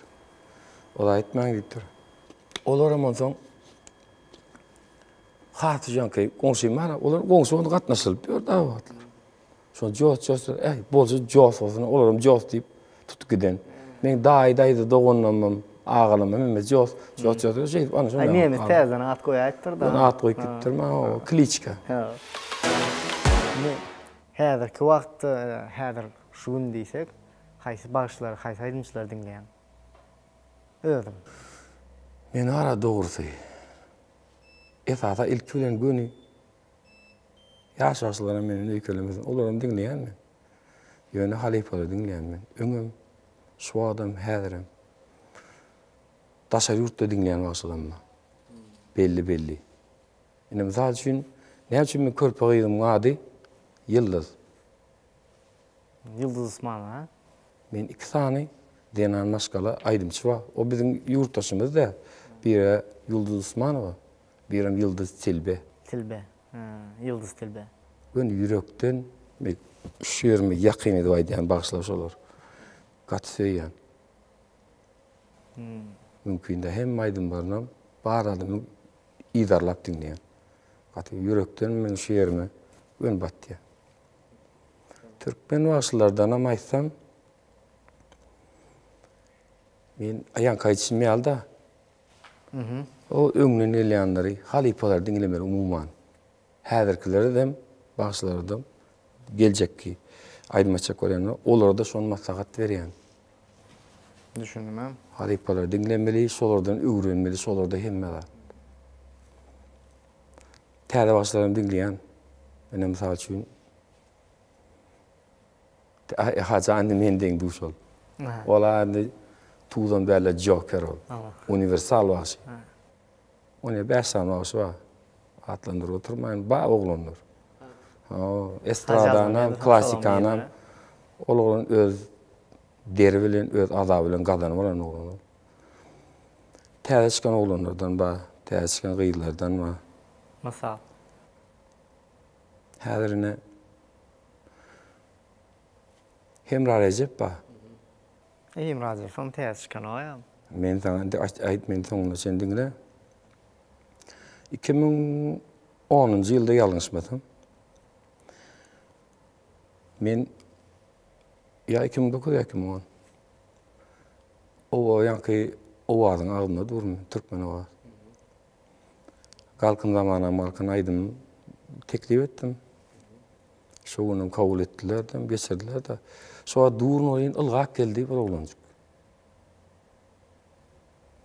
O zat etmäň diýipdir. Olaram onsoň has ýaňky goňşym bar, olar goňşy bolup gatnaşylyp ýördi o wagtlar. Şo jos jos, äý, bolsa jos bolsun, olaram jos diýip tutup giden. Meň daýy daýza doganlarymam, agalarymam hemme jos, jos jos şeýdip ana şonda.
Aý nemes täzeden at goýaýypdyr-da.
At goýup gitipdir maňa o kliçka.
Indi häzirki wagtda, häzir Şu gün diýsek, haýsy bagşylary, haýsy aýdymçylary diňleýäň? Özüň.
Men ara dogrusy, esasa ilki bilen göni ýaş bagşylaram menden öýkelemesin, olaram diňleýän men. Ýöne halypalary diňleýän men. Öňem, şu wagtam, häzirem. Daşary ýurtda diňleýän bagşylarym bar. Belli-belli. Ine, mysal üçin, näme üçin meň körpe gyzymyň ady Ýyldyz.
Ýyldyz Usmanowa ha?
Men iki sany zenan maşgala aýdymçy bar. O biziň ýurtdaşymyz däl. Biri Ýulduz Usmanowa, birem Ýyldyz Tilbe.
Tilbe. Ýyldyz Tilbe.
Göni ýürekden men şu ýerime ýakyn edip aýdýan bagşylar şolar. Gaty söýýän. Mümkin däl hemme aýdymlarynam bar zadyny yzarlap diňleýän. Gaty ýürekden meň şu ýerime göni batýar. Türkmen bagşylardanam aýtsam, men ýaňky aýdyşym ýaly-da, o öňden gelýänleri, halypalary diňlemeli umuman. Häzirkileri-dem, bagşylary-da, geljekki aýdym aýtjak bolýanlar, olara-da şony maslahat berýän.
Düşündim.
Halypalary diňlemeli, şolardan öwrenmeli, şolarda hemme zat. Täze bagşylaram diňleýän. Ine mysal üçin Hajy indi men deň duş ol. Ol indi tuzan bäle joker ol. Uniwersal bagşy. Ony 5 sany bagşy bar. Atlandyryp oturmaýyn. Ba oglanlar. Estradanam, klassikanam ol oglan öz deri bilen, öz azaby bilen gazanyp alan oglan ol. Täze çykan oglanlardan bar, täze çykan gyzlardan bar.
Mysal.
Häzir ine Hemra Rejep bar.
Hemra Rejep hem täze çykan o ýa.
Men saňa indi aýt, aýt meni soňuna çenli diňle. 2010-njy ýylda ýalňyşmasam men ýa 2009 ýa 2010 Oba ýaňky owazyň agzynda durmy, türkmen owaz. Galkyn zamanam galkyn aýdym teklip etdim. Şo günem kabul etdiler-de, geçirdiler-de. Şo wagt durun welin ylgap geldi bir oglanjyk.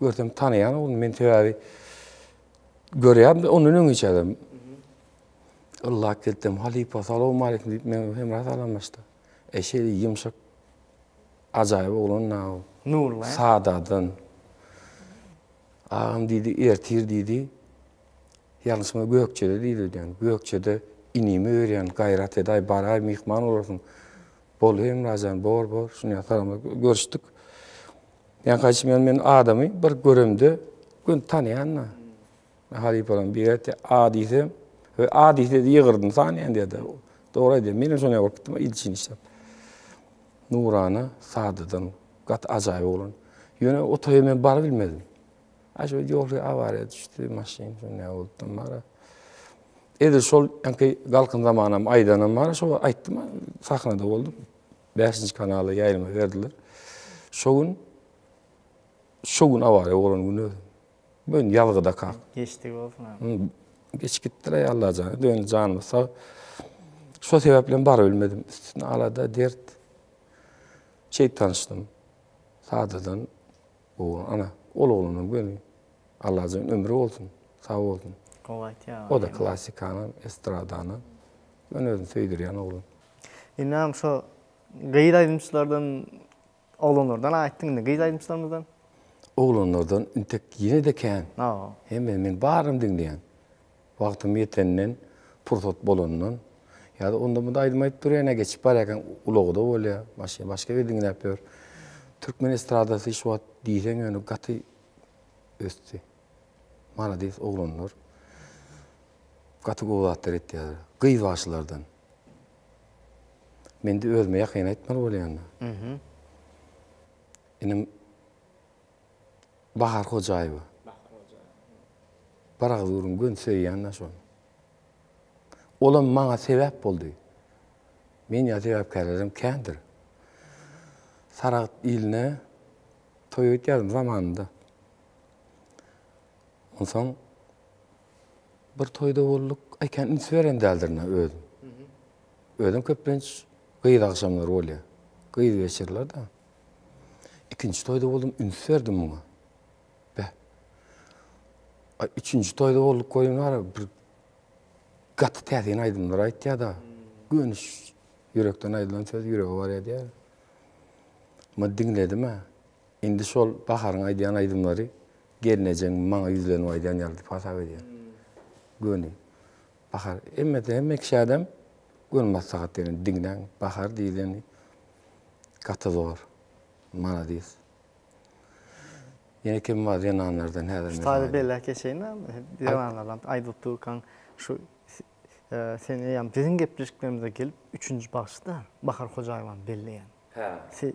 Görsem tanaýan oglan, men sebäbi görýärdim ondan öň hiç adam. Ylgap geldi, halypa, salowmaleýkim diýip, men Hemra salamlaşdy. E şeýle ýumşak. Ajaýyp oglan-da o.
Nurly.
Sadadan. Agam diýdi, ertir diýdi, ýalňyşma Gökjede diýdi öýdýän. Gökjede inimi öýerýän, gaýrat edaý, baraý, myhman bolarsyň. Boldy Hemra jan, bor, bor. Şuny ýaly salamlaşyp görüşdik. Ýaňky aýdyşym ýaly men adamy bir göremde göni tanaýan-da. Halypalaryň biri aýtdy, A diýsem, we A diýse ýygyrdyny sanaýan diýdi. Dogry aýdýar. Menem şony bolup gitdim, il üçin işläp. Nurana sadadan gaty ajaýyp oglan. Ýöne o toýa men baryp bilmedim. A şo ýolda awariýa düşdi, maşyn şo näme boldy bara. Edil şol ýaňky Galkyn zamanam aýdanam bar, şo aýtdym, sahnada boldum. 5-nji kanala ýaýlyma berdiler. Şo gün şo gün awariýa bolan gün özüm. Men ýazgyda kak.
Geçdigi bolsun abi.
Geç gitdiler Allajan. Dön janymyz sag. Şo sebäpli baryp bilmedim. Üstüne alada, dert. Şeýdip tanyşdym. Sadadan oglan ana ol oglanam göni. Allajan ömri bolsun. Sag bolsun.
Gowy aýtýar.
O da klassikany, estradany. Men özüni söýdürýän oglan.
Indem şo gyz aýdymçylardan Oglanlardan aýtdyň indi gyz aýdymçylarymyzdan.
Oglanlardan intek ýene-de kän.
Hawa.
Hemme men baryny diňleýän. Wagtym ýetenden, pursat bolandan ýa-da onda-munda aýdym aýdyp durýan ýa geçip barýarkaň ulagda bolýar, maşyn başga biri diňläp ýör. Türkmen estradasy şu wagt diýseň ýöne gaty ösdi. Malades oglanlar. Gaty gowy zatlar etýärler. Gyz bagşylardan. Mende özüme ýakyn aýtmaly bolýanda. Inim Bahar Hojaýewa.
Bahar Hojaýewa.
Bir agyz gürrüň göni söýýän-dä şony. Olam maňa sebäp boldy. Men ýaly sebäpkärlerem kändir. Saragt iline toýa gitýärdim zamanynda. Onsoň bir toýda bolduk. Aý kän üns beren däldirin-ä özüm. Özem köplenç gyz agşamlary bolýar. Gyz geçirirler-de. Ikinji toýda boldum, üns berdim muňa. Beh. Aý, üçünji toýda bolduk goýun bar, bir gaty täsin aýdymlar aýtýar-da. Göni ýürekden aýdylan söz ýürege barýar diýýär. Muny diňledim-ä. Indi şol Baharyň aýdýan aýdymlary gelnejeň maňa ýüzlenip aýdýan ýaly diýip hasap edýän. Göni. Bahar, hemmesi hemme kişädem göni maslahat berýän, diňläň, Bahar diýleni gaty zor. Maladis. Ýene kim bar zenanlardan häzir
Şu taýda belläp geçeýin zenanlardan aýdyp durkaň şu sen eýýäm biziň gepleşiklerimize gelip üçünji bagşy-da Bahar Hojaýewany belleýän.
Hä.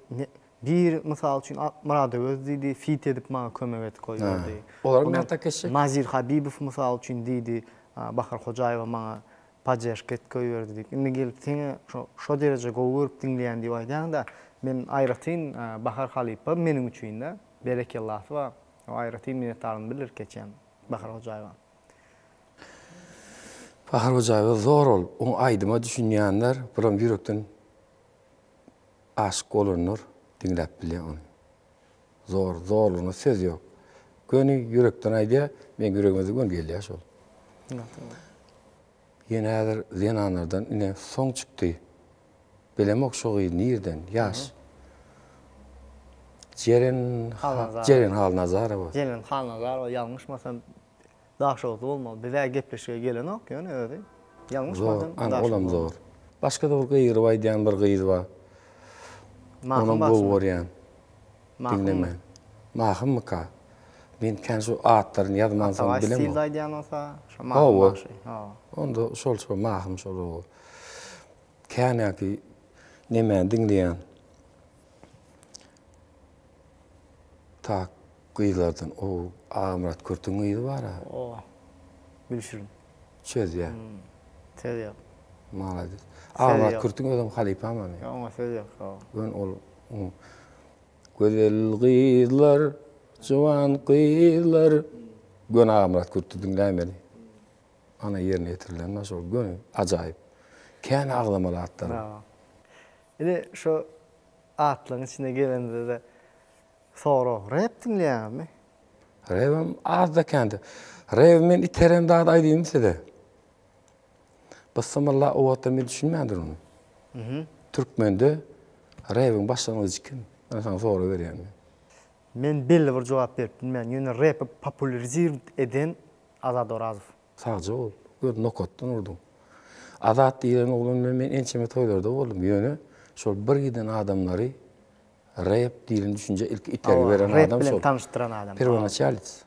Bir mysal üçin Myrat Öwez diýdi, fit edip maňa kömek et goýberdi.
Olar bilen takesjek.
Nazir Habibow mysal üçin diýdi, Bahar Hojaýewa maňa podderşka et goýberdi diýip. Indi gelip seňe şo şo dereje gowy görüp diňleýän diýip aýdýaň-da, men aýratyn Bahar halypa meniň üçin-de berekellasy bar. Aýratyn minnetdarlygymy bildirip geçýän Bahar Hojaýewa.
Bahar Hojaýewa zor ol. Oň aýdyma düşünýänler, buram ýürekden Aşyk bolanlar diňläp bilýär ony. Zor, zorlugyna söz ýok. Göni ýürekden aýdýar, meň ýüregime-de göni gelýär şol. Ýene häzir zenanlardan ine soň çykdy. Bilemok şo gyz nirden, ýaş. Jeren Jeren Halnazarowa.
Jeren Halnazarowa ýalňyşmasam Daşoguzly bolmaly. Bizä gepleşige gelenok ýöne özi.
Zor, ana olam zor. Başga-da bir gygyryp aýdýan bir gyz bar. Onam gowy görýän. Diňlemän. Mahymmyka? Men kän şu atlaryny ýazmansoň
bilemok. Atabaý stilde aýdýan bolsa, şo Mahym bagşy.
Hawa. Onda şol şo Mahym şol o. Känäki nemäni diňleýän. Tak gyzlardan o Agamyrat Kürtüň gyzy bar-a.
O. Gülşirin.
Çözýär.
Söz ýok.
Malades. Agamyrat Kürtüň özem halypam ony.
Ýok, oňa söz ýok.
Gön ol Gözel gyzlar, juwan gyzlar. Gön Agamyrat Kürtdi diňläýmeli. Ana ýerine ýetirilen şol göni ajaýyp. Kän agzamaly atlary.
Ine şo atlaryň içine gelende-de sorag, rep diňleýäňizmi?
Repem azda-kände. Rebi men iteren zat aýdaýynmy size? Bysymylla o wagtda men düşünmändirin ony. Türkmende rebiň başlangyjy kim? Men saňa sorag berýän men.
Men belli bir jogap berip bilmen, ýöne repi popularizirowat eden Azat Orazow.
Sagja bol. Gör nokatdan urduň. Azat diýlen oglan bilen men ençeme toýlarda boldum. Ýöne şol bir giden adamlary rep diýlen düşünjä ilki itergi beren adam şol.
Rep bilen tanyşdyran adam.
Perwonaçalits.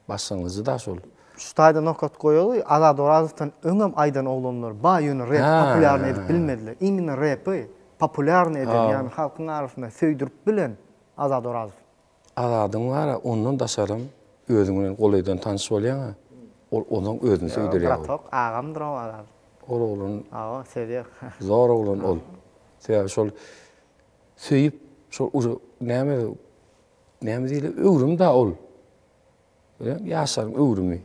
Başlangyjy da şol.
Şu taýda nokat goýaly, Azat Orazowdan öňem aýdan oglanlar bar, ýöne rep populýarny edip bilmediler. Imенно repi populýarny eden, ýagny halkyň arasynda söýdürip bilen Azat Orazow.
Azadyň bar-a, ondan daşaram özüň bilen golaýdan tanyş bolýaň-a, ol onuň özüni söýdürýär ol.
Bratok, agamdyr-ow Azat.
Ol oglan.
Hawa, söýýär.
Zor oglan ol. Sebäbi şol söýüp, şol uje näme, näme diýilýär, öwrüm-dä ol. Bilýäňmi, ýaşlaryň öwrümi.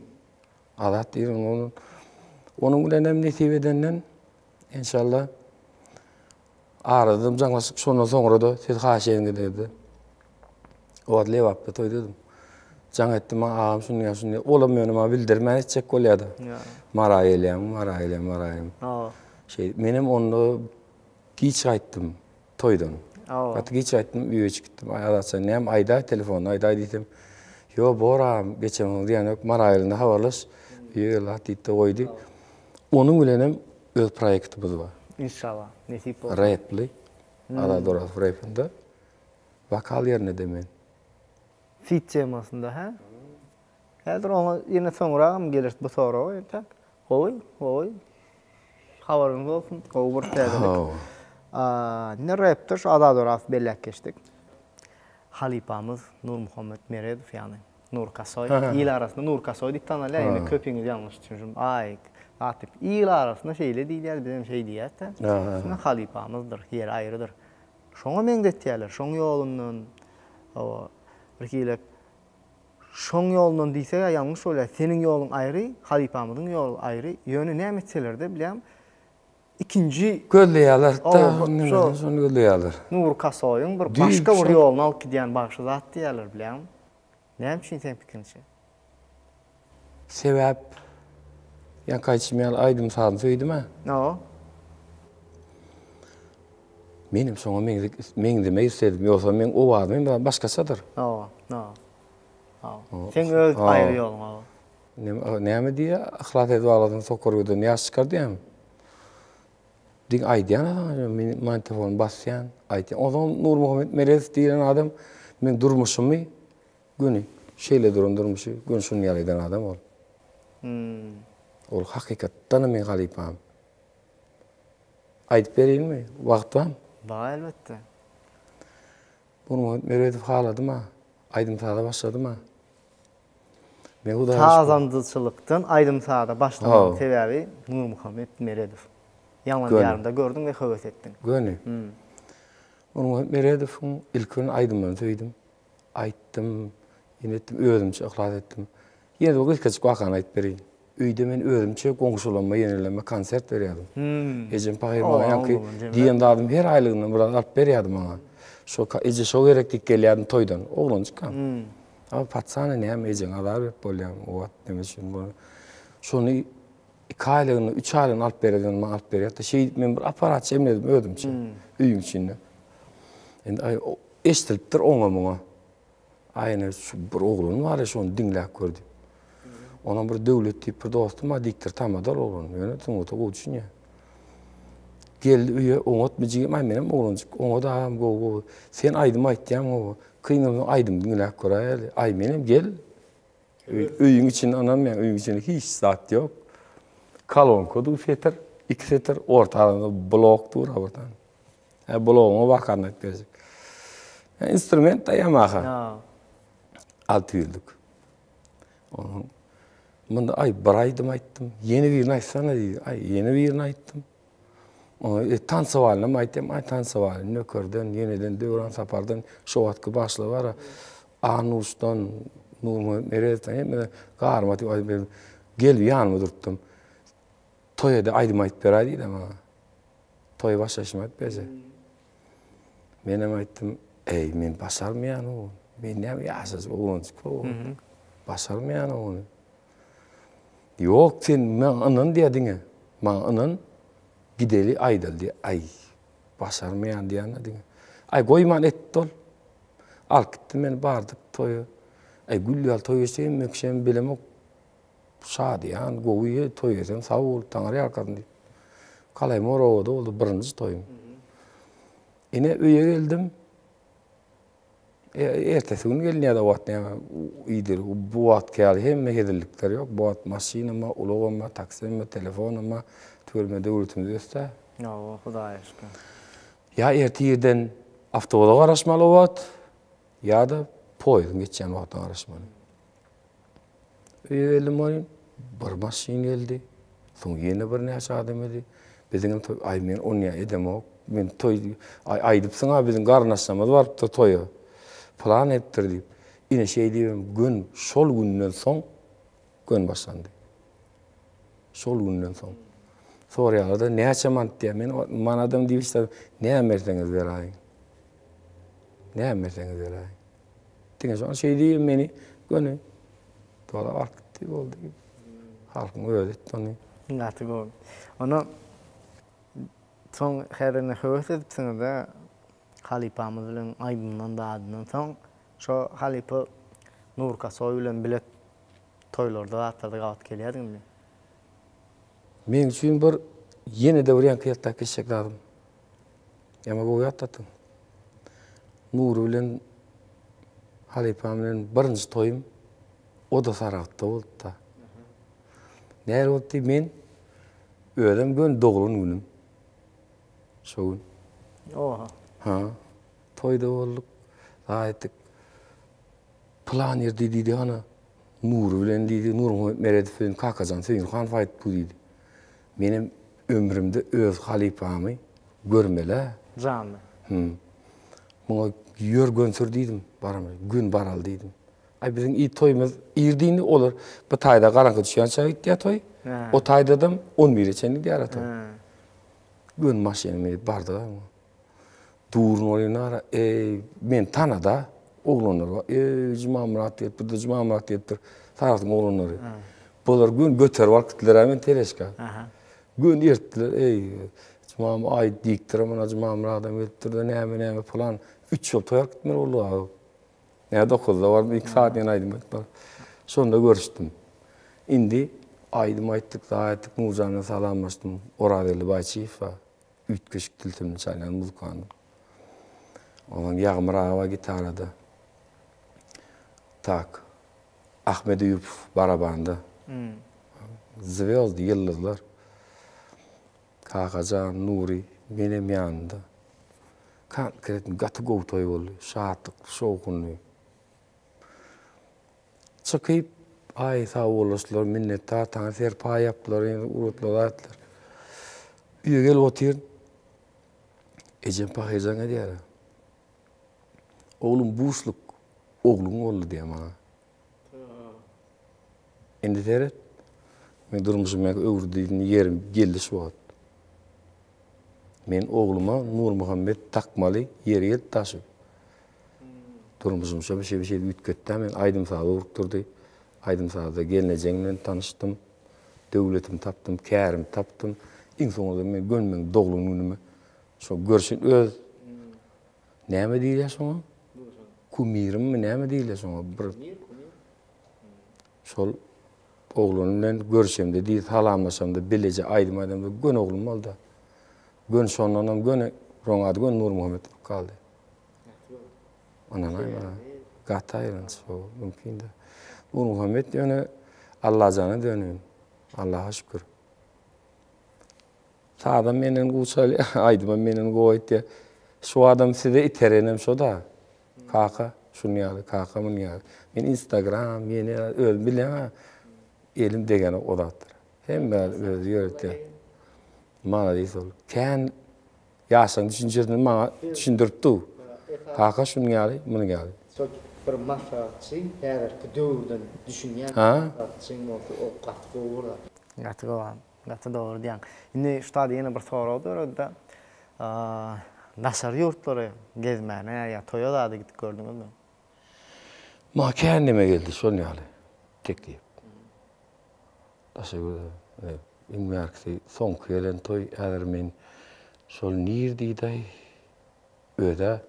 Azat diýen oglan. Onuň bilenem nesip edenden, enşalla, Aradam jaňlaşyp, şondan soňra-da siz haýyş ediňiz O wagt Lebapda toýdadym. Jaň etdim, maňa agam şuny ýa şuny. Olam ýöne maňa bildirmän etjek bolýardy. Mara gelýäňmi, Mara gelýän, Mara gelýän. Şeý, menem onda giç gaýtdym toýdan. Gaty giç gaýtdym, öýe çykdym. Aý Azatjan, näme aýdaý telefonda aýdaý diýsem, Ýo, bor agam, geçen soň diýen ýok, Mara gelende habarlaş, öýe gel zat diýip-de goýdy. Onuň bilenem Öz proýektimiz bar.
Inşallah, nesip bolsa.
Repli, Azat Orazow repinde. Wokal ýerine-de men.
Feat temasynda, hä? Häzir oňa ýene soňragam geleris bu soraga entäk. Gowy, gowy. Habaryňyz bolsun, gowy bir täzelik. Indi repde şu Azat Orazowy belläp geçdik. Halypamyz Nurmuhammet Meredow ýagny. Nur Kasoý. Il arasynda Nur Kasoý diýip tanalýar. Indi köpiňiz ýalňyş düşünşim. Aý, zat diýip. Il arasynda şeýle diýilýär, bizem şeý diýýäs-de. Şunda halypamyzdyr, ýeri aýrydyr. Şoňa meňzetýärler, şoň ýolundan, hawa, bir hili şoň ýolundan diýseg-ä ýalňyş bolýar. Seniň ýoluň aýry, halypamyzyň ýoly aýry. Ýöne näme etseler-de, bilýäňmi, ikinji
Gözleýärler-de, şony gözleýärler.
Nur Kasoýyň bir başga bir ýoluny alyp gidýän bagşy zat diýýärler, bilýäňmi? Näme üçin seň pikiriňçe?
Sebäp, ýaňky aýdyşym ýaly aýdym-sazyny söýdüm-ä.
Hawa.
Menem şoňa meňzemek isledim. Ýogsa meň owazym hem biraz başgaçadyr.
Hawa, hawa. Hawa. Seň öz aýry ýoluň, hawa.
Näme diýýär? Yhlas edip aglasaň sokur gözden ýaş çykar diýýärmi? Diň aýdýan saňa men magnitofony basýan, aýdýan. Onsoň Nurmuhammet Meredow diýlen adam meň durmuşymy göni şeýle duran durmuşy göni şunuň ýaly eden adam ol.
Hmm.
Ol hakykatdanam meň halypam. Aýdyp berýinmi? Wagt barmy?
Bar elbetde.
Nurmuhammet Meredow haladyma, aýdym-saza başladyma.
Sazandyçylykdan aýdym-saza başlamagyň sebäbi Nurmuhammet Meredow. Ýaňlan diýarynda gördüň we höwes etdiň.
Göni. Nurmuhammet Meredowyň ilki bilen aýdymlaryny söýdüm. Aýtdym, ýene etdim, özümçe yhlas etdim. Ýene bir gysgajyk wakany aýdyp bereýin. Öýde men özümçe goňşularyma, ýenelerime konsert berýärdim. Ejem pahyr maňa ýaňky diýen zadymy her aýlygyndan biraz alyp berýärdi maňa. Şo eje şo gerek diýip gelýärdim toýdan, oglanjykkam. A patsana näme ejeňe azar berip bolýamy o wagt näme üçin bu şony iki aýlygyny üç aýlygyny alyp bereden maňa alyp berýärdi şeýdip men bir aparat jemledim özümçe öýüň içinde indi aý eşdilipdir oňa muňa aý ene şu bir oglan bar ya şony diňläp gör diýip onam bir Döwlet diýip bir dostum bar diktor tamadal oglan ýöne sungata gowy düşünýär Geldi öýe, oňatmy jigim, aý menem oglanjyk, oňat agam gowy gowy. Sen aýdym aýtýaň gowy. Kyn bolsa aýdym diňläp göräýeli. Aý menem gel. Öýüň içinde ynanmaýaň, öýüň içinde hiç zat ýok. Kolonka dur setir, iki setir, orta arasynda blok dur bir tane. Hä blogyňa wakany aýdyp berjek. Instrument da Yamaha. 600-lük. Onuň munda aý bir aýdym aýtdym, ýene birini aýtsana diýdi. Aý ýene birini aýtdym. Oňa e, tansawalynam aýtdym, aý tansawalyn Nökerden, ýeneden Döwran Sapardan şo wagtky başlygy bar. Anuşdan, Nurmuhammet Meredowdan hemme garyma atyp aýdyp berdim. Gelip ýanyma durtdum. Toýa-da aýdym aýdyp beräý diýdi maňa. Toýa başlaşymy aýdyp berjek. Menem aýtdym, eý, men başarmaýan ony. Men näme ýaşajyk oglanjyk o. Başarmaýan ony. Ýok, sen maňa ynan diýýär diňe. Maňa ynan, gideli aýdaly diýýär. Aý, başarmaýan diýýän diňe. Aý, goýman etdi ol. Alyp gitdi meni bardyk toýa. Aý gül ýaly toý geçdi hemme kişem bilemok. Şadyýan, gowy toý etsem sag bol, Taňry ýalkasyn diýip. Kalaýmor obada boldy birinji toýum. Ine öýe geldim. Ertesi gün gelinýär-de o wagt näme iýdir. Bu wagtky ýaly hemme hezillikler ýok. Bu wagt maşynam bar, ulagam bar, taksem bar, telefonam bar. Tüweleme döwletimiz ösdi.
Hawa, Hudaýa şükür.
Ýa erte irden awtobusa garaşmaly o wagt, ýa-da poýeziň geçýän wagtyna garaşmaly. Öýe geldim welin, bir maşyn geldi. Soň ýene birnäçe adam geldi. Biziňem toý, aý men onýa edemok. Men toý, aý aýdypsyň-a biziň garyndaşlarymyz barypdyr toýa. Pylan edipdir diýip. Ine şeý diýibem gün şol günden soň gün başlandy. Şol günden soň. Soraýarlar-da näçe manat diýýär. Men manadam diýip hiç zat, näme berseňiz beräýiň. Näme berseňiz beräýiň. Diňe şoň şeý diýip meni göni dolap alyp gitdi boldy. Halkyň özi etdi ony.
Gaty gowy. Onda soň häzir indi höwes edipsiňiz-de halypamyz bilen aýdymdan zadyndan soň şo halypa Nury Kasoý bilen bile toýlarda zatlarda gabat gelýärdiňizmi?
Meň üçin bir ýene-de bir ýaňky ýatdap geçjek zadym. Ýa gowy ýatlatdyň. Nury bilen halypam bilen birinji toýum o-da Saragtda boldy-da. Nähili boldy diý, men özem göni doglan günüm. Şo gün.
Oha.
Ha. Toýda bolduk. Zat etdik. Pylan ýerde diýdi, hana Nury bilen diýdi, Nurmuhammet Meredow bilen Kakajan Söýünhanow aýdyp bu diýdi. Menem ömrümde öz halypamy görmel-ä.
Janly.
Hüm. Muňa ýör gönsür diýdim, baramaý, gün baraly diýdim. Aý biziň i toýumyz ir diýdi, olar bu taýda garaňky düşýänçä gitýär toý. O taýdadam on bire çenli gidýär toý. Gün maşyna münüp bardyk. Durun welin ara, eý, meni tanada, oglanlar bar. Eý, Jumamyrat gelipdir-de, Jumamyrat gelipdir. Saragtyň oglanlary. Bular gün göterip alyp gitdiler-ä meni teležka. Gün ertdiler, eý, Jumam, aý diýipdir, muna Jumamyradam gelipdir-de, näme-näme pylan. Üç ýyl toý alyp gitmeli boldy-a. Nä dokuzda bardym, iki saat ýene aýdym aýdyp bar. Şonda görüşdim. Indi aýdym aýtdyk, zat etdik, Nurjan bilen salamlaşdym. Orazgeldi Baýçyýew bar. Üýtgeşik tilsimli çalýan muzykant. Onsoň Ýagmyr aga bar gitarada. Tak. Ahmet Eýupow barabanda. Zwýozdy, ýyldyzlar. Kakajan, Nury, menem ýanynda. Konkretno gaty gowy toý boldy. Şatlykly, şowhunly. Çykyp, aý sag bolaşdylar, minnetdar, saňa serpaý ýapdylar, ýene ugratdylar zatlar. Öýe gelip otyryn. Ejem pahyr jaň edýär. Oglum buşluk, ogluň boldy diýýär maňa. Indi seret, men durmuşym ýa öwürdi ýerim geldi şu wagt. Men ogluma Nurmuhammet dakmaly ýeri geldi daşy. Durmuşym şo bir şey bir şey üýtgetdi. Men aýdym-saza ugrukdyrdy. Aýdym-sazda gelnejeň bilen tanyşdym. Döwletimi tapdym, kärimi tapdym. Iň soňunda men gön meň doglan günüme şo görşün öz näme diýilýär şoňa? Kumirimmi näme diýilýär şoňa? Bir Şol oglan bilen görüşemde diý salamlaşamda bileje aýdym aýdamda gön oglum boldy. Gön şondanam göni roň ady gön Nurmuhammet bolup galdy. Ynanaý maňa. Gaty aýylganç bu mümkin däl. Nurmuhammet ýöne Allajana döneýin. Allaha şükür. Sazam menden gowy çalýar, aýdymam menden gowy aýtýar. Şu adam size iterenem şo-da. Kaka şuny ýaly, kaka muny ýaly. Men Instagram, ýene özüm bilýän-ä, elim degenok o zatlara. Hemme özi ýöretýär. Maladis ol. Kän Ýaşlaryň düşünjesini maňa düşündirip dur. Kaka şunuň ýaly, munuň ýaly.
Şol bir maslahatçy häzirki döwürden düşünýän maslahatçyň bolsa o gaty gowy bolar. Gaty gowy gaty dogry diýýäň. Indi şu taýda ýene bir sorag döredi-de. Daşary ýurtlara gezmäne ýa toýa zada gidip gördüňizmi?
Maňa kän neme geldi şol ýaly teklip. Daşary ýurda iň bärkisi soňky gelen toý häzir men şol nir diýdaý özä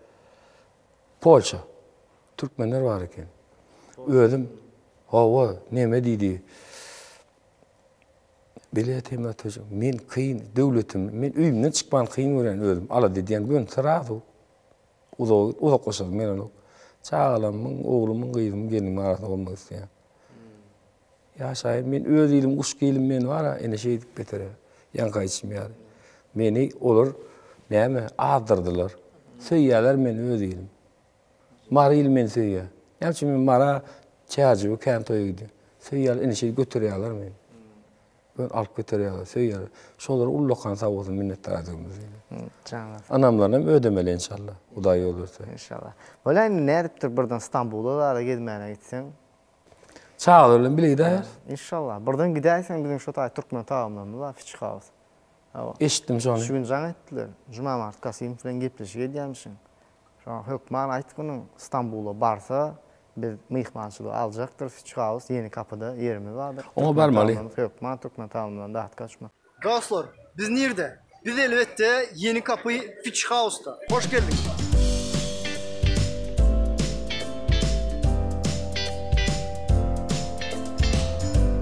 Polşa. Türkmenler bar eken. Özüm, hawa, neme diýdi. Bilet hem atyjak. Men kyn, döwletim, men öýümden çykman kyn görýän özüm. Alada edýän gün srazu. Uzak, uzaklaşasym gelenok. Çagalarymyň, oglumyň, gyzymyň, gelnimiň arasynda bolmak isleýän. Ýaşaýyn, men öz ilim, guşky ilim meni bar-a, ene şeýdip betere, ýaňky aýdyşym ýaly. Meni olar näme, azdyrdylar. Söýýärler meni öz ilim. Mary ili meni söýýär. Näme üçin men Mara, Çärjewe kän toýa gidýän. Söýýärler, ene şeýdip göterýärler meni. Meni alyp göterýärler, söýýärler. Şolara ullakan sag bolsun, minnetdar edegimiz.
Janyňyz.
Ynamlaryny hem ödemeli enşalla, Hudaý ýol berse.
Enşalla. Bolýa indi nädipdir birden Stambula zada gezmäne gitseň?
Çagalar bilen bile gidäýeris.
Inşallah. Birden gidäýseň biziň şo taý türkmen tagamlarymyz bar, Fiç House.
Hawa. Eşitdim şony.
Şu gün jaň etdiler. Jumamart Kasymow bilen gepleşik edýärmişiň. Şoňa hökman aýt munuň Stambula barsa biz myhmançylyga aljakdyrys Fiç House Ýeni Kapyda ýerimiz bardyr.
Oňa barmaly.
Hökman türkmen tagamyndan dat gaçma. Dostlar, biz nirde? Biz elbetde Ýeni Kapy Fiç House-da. Hoş geldiňiz!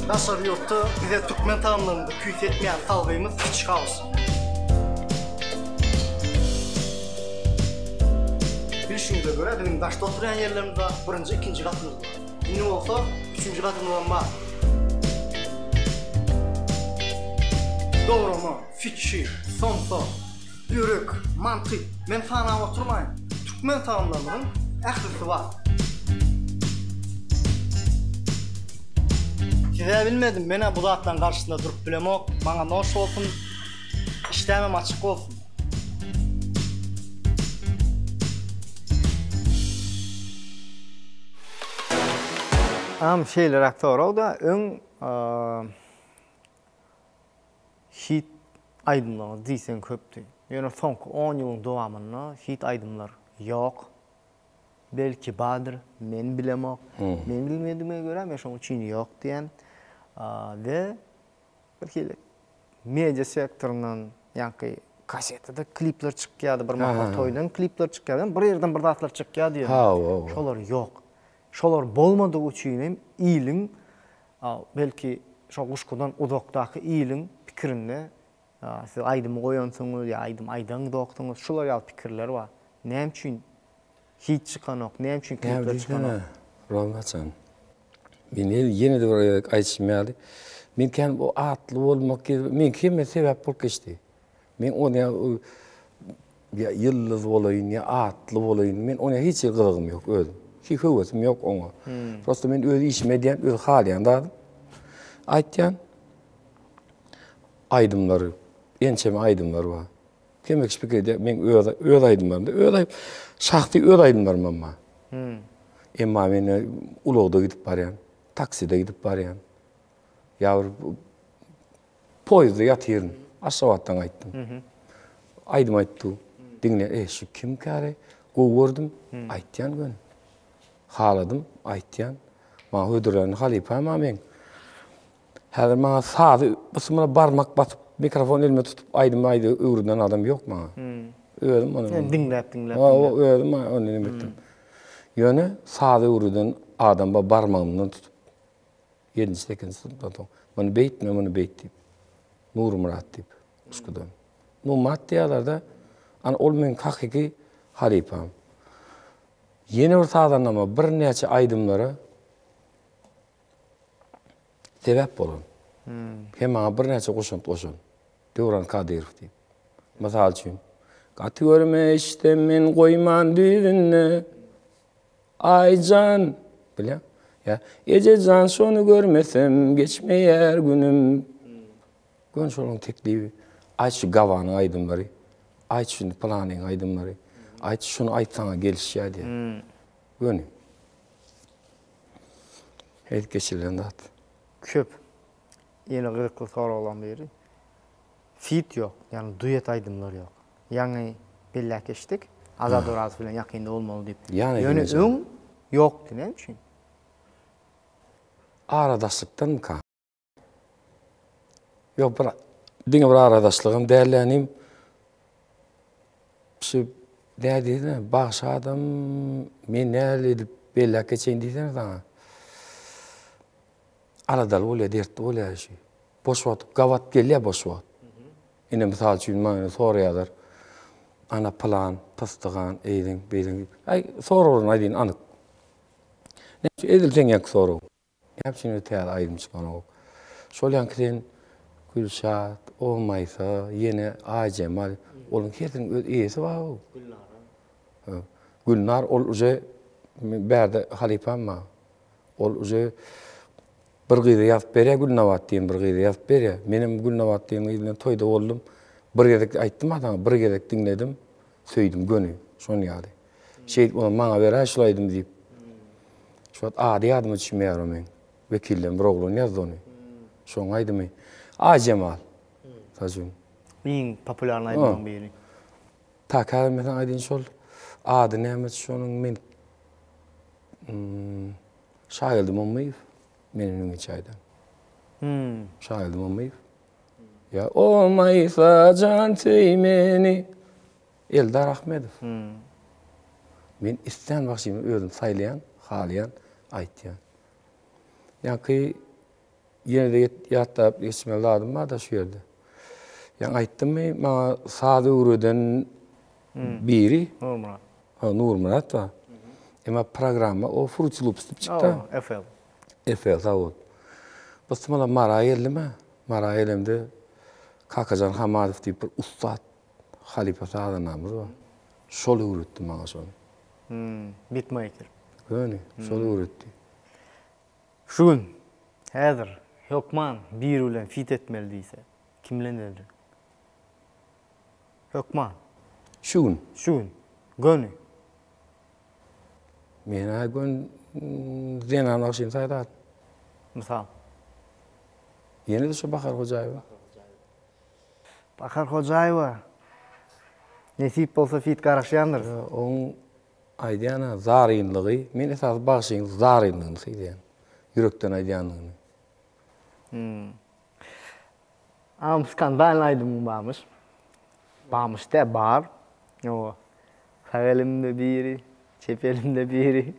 Daşary ýurtda bize türkmen tagamlarynda küýsetmeýän salgymyz Fiç House. Bilşiňize görä biziň daşda oturýan ýerlerimiz bar, birinji, ikinji gatymyz bar. Indi bolsa üçünji gatymyzam bar. Dograma, fiçi, somsa, börek, manty, men sanap oturmaýyn. Türkmen tagamlarymyzyň ählisi bar. Siz-ä bilmedim, men-ä bu zatlaryň garşysynda durup bilemok. Maňa noş bolsun, işdämem açyk bolsun. Am şeýleräk sorag-da, öň hit aýdymlaryňyz diýseň köpdi. Ýöne soňky on ýylyň dowamynda hit aýdymlar ýok. Belki bardyr, men bilemok. Men bilmedigime görä men şonuň üçin ýok diýýän. We bir hili media sektoryndan ýaňky kasetada klipler çykýardy, bir mahal toýdan klipler çykýardy, bir ýerden bir zatlar çykýardy ýöne. Şolar ýok. Şolar bolmadygy üçin hem iliň belki şo guşkudan uzakdaky iliň pikirinde siz aýdymy goýansyňyz ýa aýdym aýdaňzoksyňyz şular ýaly pikirler bar. Näme üçin hiç çykanok, näme üçin klipler çykanok?
Rowaçan. Men ýene-de bir gezek aýdyşym ýaly, men kän bu atly bolmak, meňki hemme sebäp bolup geçdi. Men ony ýa ýyldyz bolaýyn, ýa atly bolaýyn, men oňa hiç hili gyzygym ýok özüm. Hiç höwesim ýok oňa. Prosta men öz işimi edýän, öz halaýan zadym. Aýtýan aýdymlary, ençeme aýdymlar bar. Hemme kişi pikir edýär, men öz öz aýdymlarym, öz aý şahsy öz aýdymlarym hem bar. Emma men ulagda gidip barýan, takside gidip barýan. Ýa bir poýezdde ýatyryn. Aşgabatdan gaýtdym. Aýdym aýtdy. Diňle, e, şu kim käre? Gowy gördüm, aýtýan göni. Haladym, aýtýan. Maňa hödürlän halypam a meň. Häzir maňa sazy gysymyna barmak basyp, mikrofon elime tutup aýdym aýdy öwreden adam ýok maňa. Özüm ony.
Sen diňläp diňläp.
Hawa, özüm ony neme etdim. Ýöne sazy öwreden adam bar barmagymdan tutup. Ýedinji, sekizinji synpdan soň muny beýtme, muny beýt diýip. Nurmyrat diýip, Uşkudan. Numat diýýärler-de, ana ol meň hakyky halypam. Ýene bir sazandama birnäçe aýdymlara sebäp bolan. Hem maňa birnäçe goşant goşan. Döwran Kadyrow diýip. Mysal üçin, Gaty görme işde men goýman düýbünde. Aýjan, bilýän. Ýa Ejejan şony görmesem geçmeýär günüm. Gön şolaryň teklibi. Aýt şu Gawanyň aýdymlary. Aýt şuny pylanyň aýdymlary. Aýt şuny aýt saňa gelişýär diýýär. Göni. Edip geçirilen zat.
Köp. Ýene gyzykly soraglaryň biri. Fit ýok, ýagny duet aýdymlar ýok. Ýaňy belläp geçdik, Azat Orazow bilen ýakynda bolmaly diýip. Ýöne öň ýokdy, näme üçin?
Aradaşlykdanmyka? Ýok, bir diňe bir aradaşlygam däl ýanym. Şu nädýän, bagşy adam men nähili edip. Belläp geçeýin diýsene saňa. Aladaly bolýar, dertli bolýar şu. Boş wagt gabat gelýär boş wagt. Ine mysal üçin maňa soraýarlar. Ana pylan, pystygan, eýdiň, beýdiň diýip. Aý, soraglaryny aýdyn anyk. Näme üçin edil seň ýaňky soragyň. Näme üçin täze aýdym çykanok? Şol ýaňky sen Gülşat, O Maýsa, ýene Aýjemal, olaryň hersiniň öz eýesi bar-ow. Gülnar. Gülnar ol uje bärde halypam bar. Ol uje bir gyza ýazyp berýär, Gülnabat diýen bir gyza ýazyp berýär. Menem Gülnabat diýen gyz bilen toýda boldum. Bir gezek aýtdym-a saňa, bir gezek diňledim, söýdüm göni, şon ýaly. Şeýdip onam maňa beräý şul aýdymy diýip. Şu wagt ady ýadyma düşmeýär o meň. Wekilden bir oglan ýazdy ony. Şoň aýdymy. Aýjemal. Sajun.
Iň populýarny aýdymlaryň biri.
Taka men saňa aýdyn şol ady näme şonuň men Şageldi Momyýew meniň öňe aýdan. Hmm. Şageldi Momyýew. Ya o Maýsa jan söý meni. Eldar Ahmedow. Hmm. Men islän bagşymy özüm saýlaýan, halaýan, aýtýan. Ýaňky Ýene-de ýatlap geçmeli zadym bar-da şu ýerde. Ýaňy aýtdymmy, maňa saz öwreden biri.
Nurmyrat.
Ha, Nurmyrat bar. Emma programma o Fruity Loops diýip çykdy.
O, FL.
FL, sag bol. Bu smala Mara geldim-ä. Mara gelemde Kakajan Hamadow diýip bir ussat halypa sazandamyz bar. Şol öwretdi maňa şony.
Bitmaker.
Göni, şol öwretdi.
Şu gün, häzir, hökman biri bilen fit etmeli diýse, kim bilen ederdiň? Hökman.
Şu gün?
Şu gün. Göni.
Men-ä gön zenan bagşyny saýlardym.
Mysal?
Ýene-de şu Bahar Hojaýewa.
Bahar Hojaýewa. Nesip bolsa fit garaşýandyrys.
Oň Aýdýan-a, zarynlygy, men esasy bagşyň zarynlygyny sylaýan. Ýürekden aýdýanlygyny.
Hmm. Agam skandalny aýdymyň barmyş. Barmyş dä, bar. Ýowa. Sag elimde biri, çep elimde biri.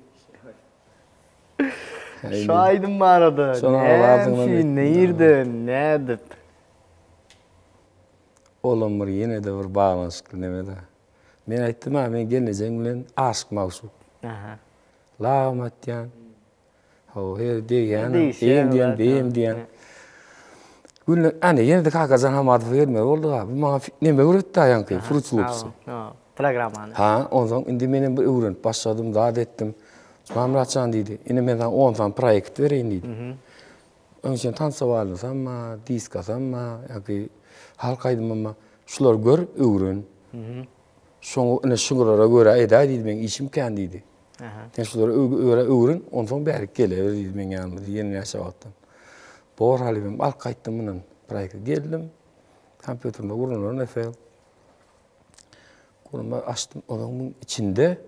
Şu aýdym barada näme üçin, nirde, nädip?
Olam bir ýene-de bir baglanyşykly neme-de. Men aýtdym-a, men gelnejeň bilen aşyk-magşuk.
Aha.
Lagym atýan. Hawa, her degýän, eýem diýen, beýem diýen. Günde, ana, ýene-de Kakajan Hamadowa gelmeli boldy-ga. Bu maňa neme öwretdi-ä ýaňky, Fruit Loops-y.
Ha, programmany.
Ha, onsoň indi menem bir öwrenip başladym, zat etdim. Jumanmyrat jan diýdi, indi men saňa on sany proýekt bereýin diýdi. Öň sen tansowalysamma, diskasamma, ýa-ki halk aýdymyma, şulary gör, öwren. Şoňa ine şulara görä edäý diýdi, meň işim kän diýdi. Sen şulary öwre öwren, onsoň bärik gelewer diýdi meň ýanyma ýene näçe wagtdan. Bor halypam, alyp gaýtdym mundan proýekti. Geldim, kompýuterimde gurnalan FL. Gurnama açdym, onuň muň içinde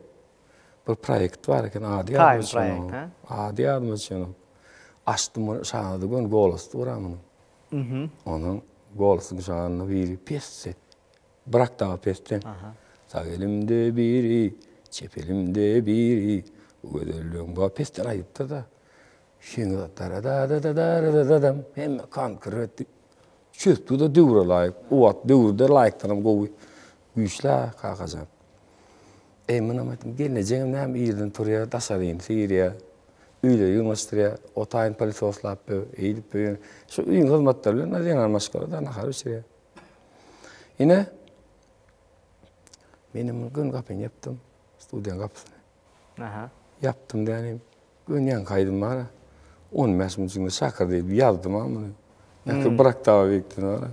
Bir proýekt bar eken, ady ýadyma düşenok. Ady ýadyma düşenok. Açdym ony, şanada göni golos dur munuň. Onuň golosynyň şanynda biri pes ses. Bir oktawa pesden. Sag elimde biri, çep elimde biri. Bu gözelligiň bu pesden aýdypdyr-da. Şeňňe da-da-da-da-da-da-da-dam hemme konkret çözdü-de döwre laýyk. O wagt döwürde laýykdanam gowy güýçli-ä Kakajan. Eý, munam aýtdym, gelnejeňem näme irden turýar, daşaryny syýyrýar, öýleri ýygnaşdyrýar, o taýyn pylesostlap bö, eýdip bö, ýöne şu öýüň hyzmatlary bilen zenan maşgala-da nahar bişirýär. Ine, menem muny göni gapyny ýapdym, studiýanyň gapysyny.
Aha.
Ýapdym dänim. Göni ýaňky aýdym bar-a. On bäş minut içinde şakyr diýip ýazdym-a muny. Ýaňky bir oktawa beýikden bar-a.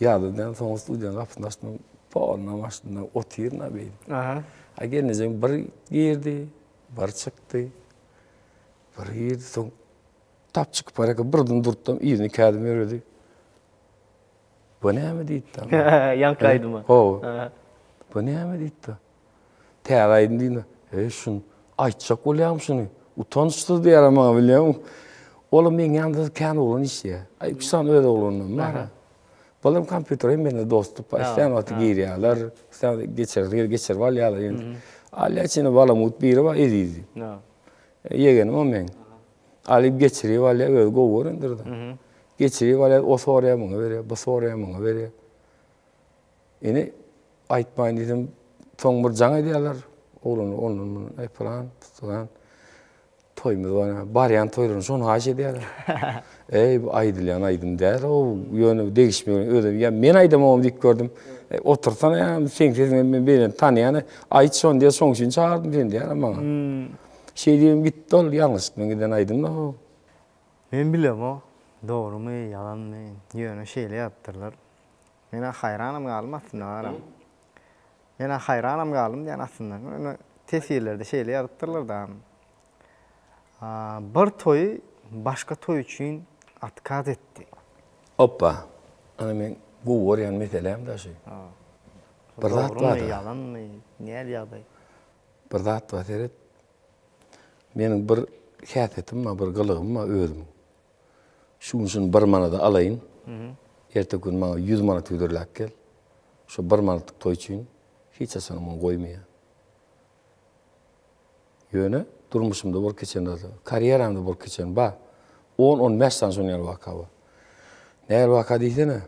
Ýazdym dänim, soňra studiýanyň gapysyny açdym, polna maşynda otyryn-a beýdip.
Aha.
A gelnejem bir girdi, bir çykdy. Bir girdi, soň tap çykyp barýarka birden durdy-da, yzyna iki ädim ýöredi. Bu näme diýdi-de.
Ýaňky aýdyma.
Hawa. Bu näme diýdi-de. Täze aýdym diýdim. Eý, şuny aýtjak bolýarmy şuny? Utançsyz diýýär maňa bilýäňmi? Olam meň ýanymda kän oglan işleýär. Aý, üç sany öz oglanlarym bar. Bulam kompýutere hemmesine dostup bar. Islän wagty girýärler, islän wagty geçer, geçirip alýarlar. Alýar içinde balamut biri bar, Eziz diýip. Ýegenim o meň. Alyp geçirip alýar, özi gowy görendir-de. Geçirip alýar, o soraýar, muňa berýär, bu soraýar, muňa berýär. Ine, aýtmaýyn diýsem, soň bir jaň edýärler. Oglanlar ondan mundan, eý pylan, pylan, toýumyz bar, barýan toýlaryna şony haýyş edýärler. Eý, bu aýdylýan aýdym däl-ow, ýöne degişme özüm, ýa men aýdamogam diýip gördüm. Eý, otursana ýa, seň sesiňi men beýle tanýan, aýt şony diýýär, şoň üçin çagyrdym seni diýýär maňa. Şeý diýibem gitdi ol, ýalňyşlykdan giden aýdym-da o.
Men bilemok, dogrumy, ýalanmy, ýöne şeýle ýazypdyrlar. Men-ä haýranam galdym aslynda garam. Men-ä haýranam galdym diýýän aslynda. Ýöne teswirlerde şeýle ýazypdyrlar-da. Bir toýy başga toý üçin otkaz etdi.
Oppa. Ana meň gowy görýän meseläm-dä şu. Bir zat bar-da.
Dogrumy, ýalanmy, näl ýagdaý?
Bir zat bar seret. Meniň bir häsiýetim bar, bir gylygym bar özümiň. Şu gün şuny bir manada alaýyn. Erteki gün maňa 100 manat hödürläp gel. Şu bir manatlyk toý üçin hiç haçan muny goýmaýan. Ýöne durmuşymda bolup geçen zat, karýeramda bolup geçen bar. On-on bäş sany şonuň ýaly waka bar. Nähili waka diýsene?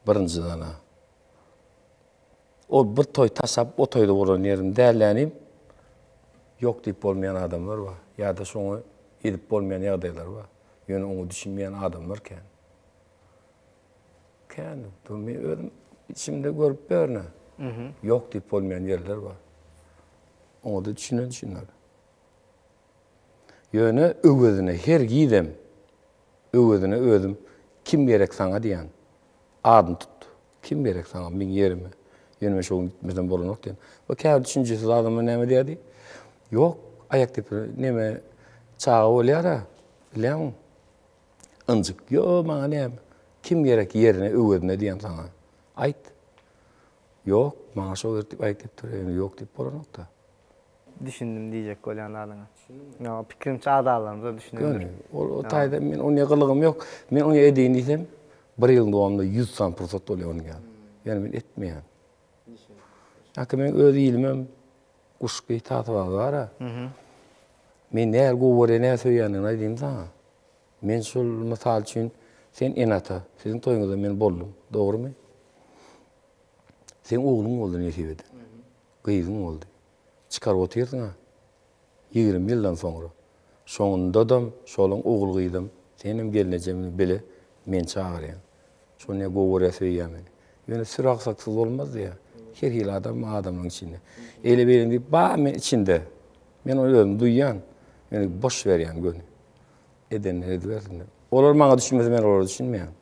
Birinjiden-ä, Ol bir toý taşlap o toýda bolan ýerim dällänim ýok diýip bolmaýan adamlar bar. Ýa-da şoňa edip bolmaýan ýagdaýlar bar. Ýöne oňa düşünmeýän adamlar kän. Kän. Men özüm içimde görüp ýörün. Ýok diýip bolmaýan ýerler bar. Oňa-da düşünen düşüner. Ýöne öwezine hergizem öwezine özüm kim gerek saňa diýen. Adyny tut. Kim gerek saňa meň ýerime? Ýöne men şo gün gitmesem bolanok diýen. We käbir düşünjesiz adamlar näme diýerdi? Ýok, aýak depre neme çaga bolýar-a, bilýäňmi? Ynjyk. Ýo, maňa näme? Kim gerek ýerine, öwezine diýen saňa. Aýt. Ýok, maňa şo gerek diýip aýak depdirýär. Ýöne ýok diýip bolanok-da.
Düşündim diýjek bolýan zadyňa. Ýok, pikirimçe agzalarymyz-a düşünendir.
Göni, ol o taýda men oňa gylygym ýok. Men oňa edeýin diýsem, bir ýylyň dowamynda 100 sany pursat bolýar onuň ýaly. Ýöne men etmeýän. Ýa-ki meň öz ilimem Guşgy, Tagtabaz bar-a. Men nähili gowy görýän, nähili söýýändigini aýdayyn saňa. Men şol mysal üçin sen ene-ata, siziň toýuňyzda men boldum, dogrumy? Seň ogluň boldy nesip eden. Gyzyň boldy. Çykaryp otyrsyň-a. 20 ýyldan soňra. Şoňundadam şolaň ogul-gyzam, senem gelnejem bilen bile meni çagyrýaň. Şony gowy görýär, söýýär meni. Ýöne süri agsaksyz bolmaz diýýär. Her hili adam bar adamlaryň içinde. Eýle-beýle diýip, bar men içinde. Men ony özüm duýýan. Ýöne boş berýän göni. Edenler edibersinler. Olar maňa düşünmese men olara düşünmeýän.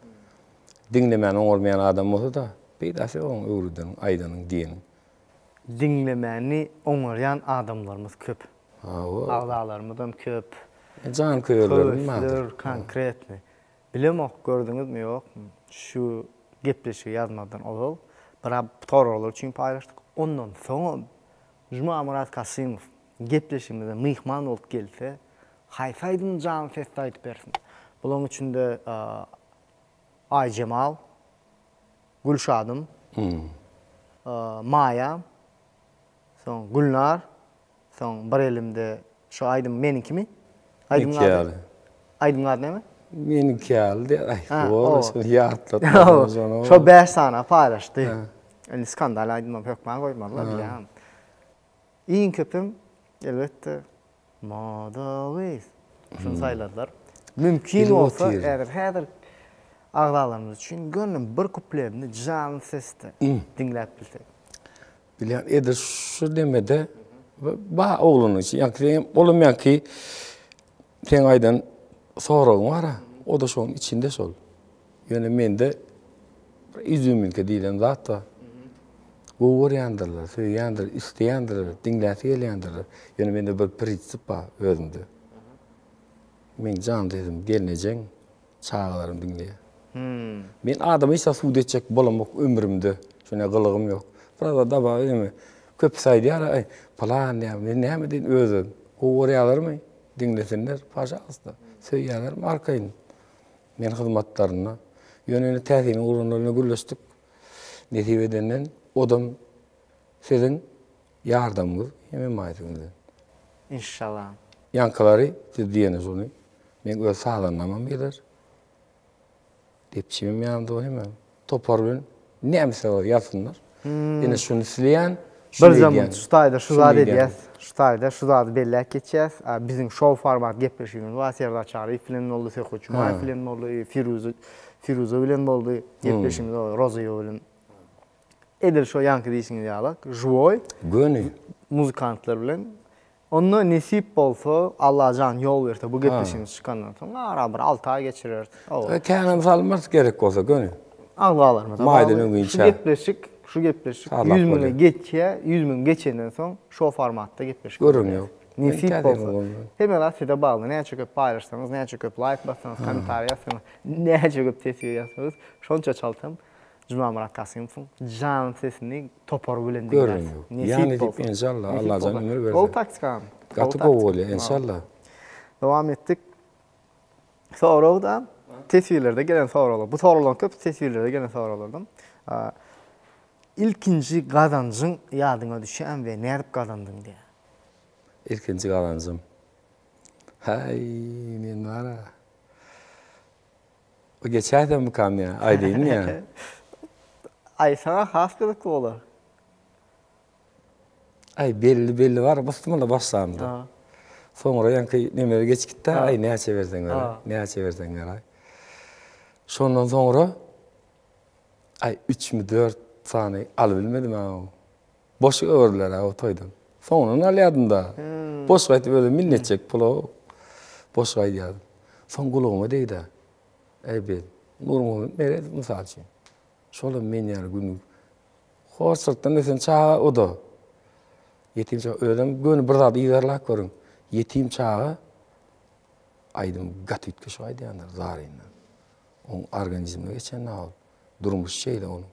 Diňlemän oňarmaýan adam bolsa-da, peýdasy ýok oň öwredeniň, aýdanyň, diýeniň.
Diňlemäni oňarýan adamlarymyz köp.
Hawa.
Agzalarymyzam köp.
Janköýerlerimiz bardyr.
Höwesler konkretny. Bilemok gördüňizmi ýokmy şu gepleşigi ýazmazdan ozal bir soraglar üçin paýlaşdyk. Ondan soňam Jumamyrat Kasymow gepleşigimize myhman bolup gelse haýsy aýdymy janly sesde aýdyp bersin. Bularyň içinde Aýjemal, Gülşadym, Maýa, soň Gülnar, soň bir elimde şu aýdym meniňkimi? Aýdymyň ady?
Ýaly.
Aýdymyň ady näme?
Meniňki ýaly diýär. Aý, şony ýatlatma şony.
Şo 5 sany paýlaşdy. Indi skandal aýdymam hökman goýmalylar bilýän. Iň köpem elbetde Moda gyz. Şuny saýladylar. Mümkin bolsa, eger häzir agzalarymyz üçin göni bir kupletini janly sesde diňläp bilsek.
Bilýän, edil şu demede ba oglanyň içi, ýaňky seň, olam ýaňky seň aýdan soragyň bar-a, o-da şonuň içinde şol. Ýöne mende bir izýuminka diýlen zat bar. Gowy görýändirler, söýýändir, isleýändirler, diňläsi gelýändirler. Ýöne mende bir prinsip bar özümde. Meň jan sesim gelnejeň, çagalarym diňleýär. Men adama hiç zat subut etjek bolamok ömrümde. Şonda gylygym ýok. Biraz daba ýöne köpüsi aýdýar, aý, pylan näme, men näme diýin özüm. Gowy görýärlermi? Diňlesinler, pažalsta. Söýýärlermi? Arkaýyn. Men hyzmatlarynda. Ýöne indi täsiniň oglanlar bilen gürleşdik. Nesip edenden odam siziň ýardamyňyz hem hemaýatyňyz bilen.
Inşallah.
Ýaňkylary siz diýene şony. Meň öz sazandamam geler. Depçimem ýanymda bar hemme. Topar bilen näme isleseler ýazsynlar. Ine şuny isleýän, şuny
Bir
edýän.
zaman şu taýda şu
Şuny
zady
edýän.
edýäs. Şu taýda şu zady belläp geçýäs. Biziň şou format gepleşigimiz bar. Serdar Çaryýew bilen boldy, Söhbet Jumaýew bilen boldy, Firuza Firuza bilen boldy gepleşigimiz Rozyýewa bilen. Edil şo ýaňky diýşiňiz ýaly, živoý.
Göni.
Muzykantlar bilen. Onda nesip bolsa, Allajan ýol berse bu gepleşigimiz çykandan soň ara bir alty aý geçireris.
Hawa. Känem salmarys gerek bolsa göni.
Agzalarymyza
Maýdan öňinçä.
Şu gepleşik, şu gepleşik 100 müňe geçýär, 100 müň geçenden soň şo formatda gepleşik.
Gürrüň ýok.
Nesip bolsa. Hemme zat size bagly. Näçe köp paýlaşsaňyz, näçe köp laýk bassaňyz, kommentariý ýazsaňyz, näçe köp teswir ýazsaňyz, şonça çaltam Jumamyrat Kasymowyň janly sesini topary bilen diňläris.
Nesip bolsa. Enşalla, Allajan ömür berse.
Gowy taktika.
Gaty gowy bolýar, enşalla.
Dowam etdik. Sorag da teswirlerde gelen soraglar. Bu soraglaryň köpüsi teswirlerde gelen soraglardan. Ilkinji gazanjyň ýadyňa düşýärmi we nädip gazandyň diýýär.
Ilkinji gazanjym. Häý, men bar-a. Bu geçäýsemikam ýa, aýdaýynmy ýa?
Aýtsaň has gyzykly bolar.
Aý belli belli bar bysmylla başlamda. Soňra ýaňky nemeler geçip gitdi, aý näçe berseň ber, näçe berseň ber aý. Şondan soňra aý üçmi dört sany alybilmedim a. Boş öwürdiler-ä o toýdan. Soňundan alýardym-da. Boş gaýdyp özüm minnetjek pula boş gaýdýardym. Soň gulagyma degdi-ä. Äý biz, Nurmuhammet Meredow mysal üçin. Şolam men ýaly günlük horçulykdan ösen çaga o-da. Ýetim çaga özem göni bir zady yzarlap görüň. Ýetim çaga aýdym gaty üýtgeşik aýdýandyr zaryndan. Oň organizmine geçen ol. Durmuş şeýle onuň.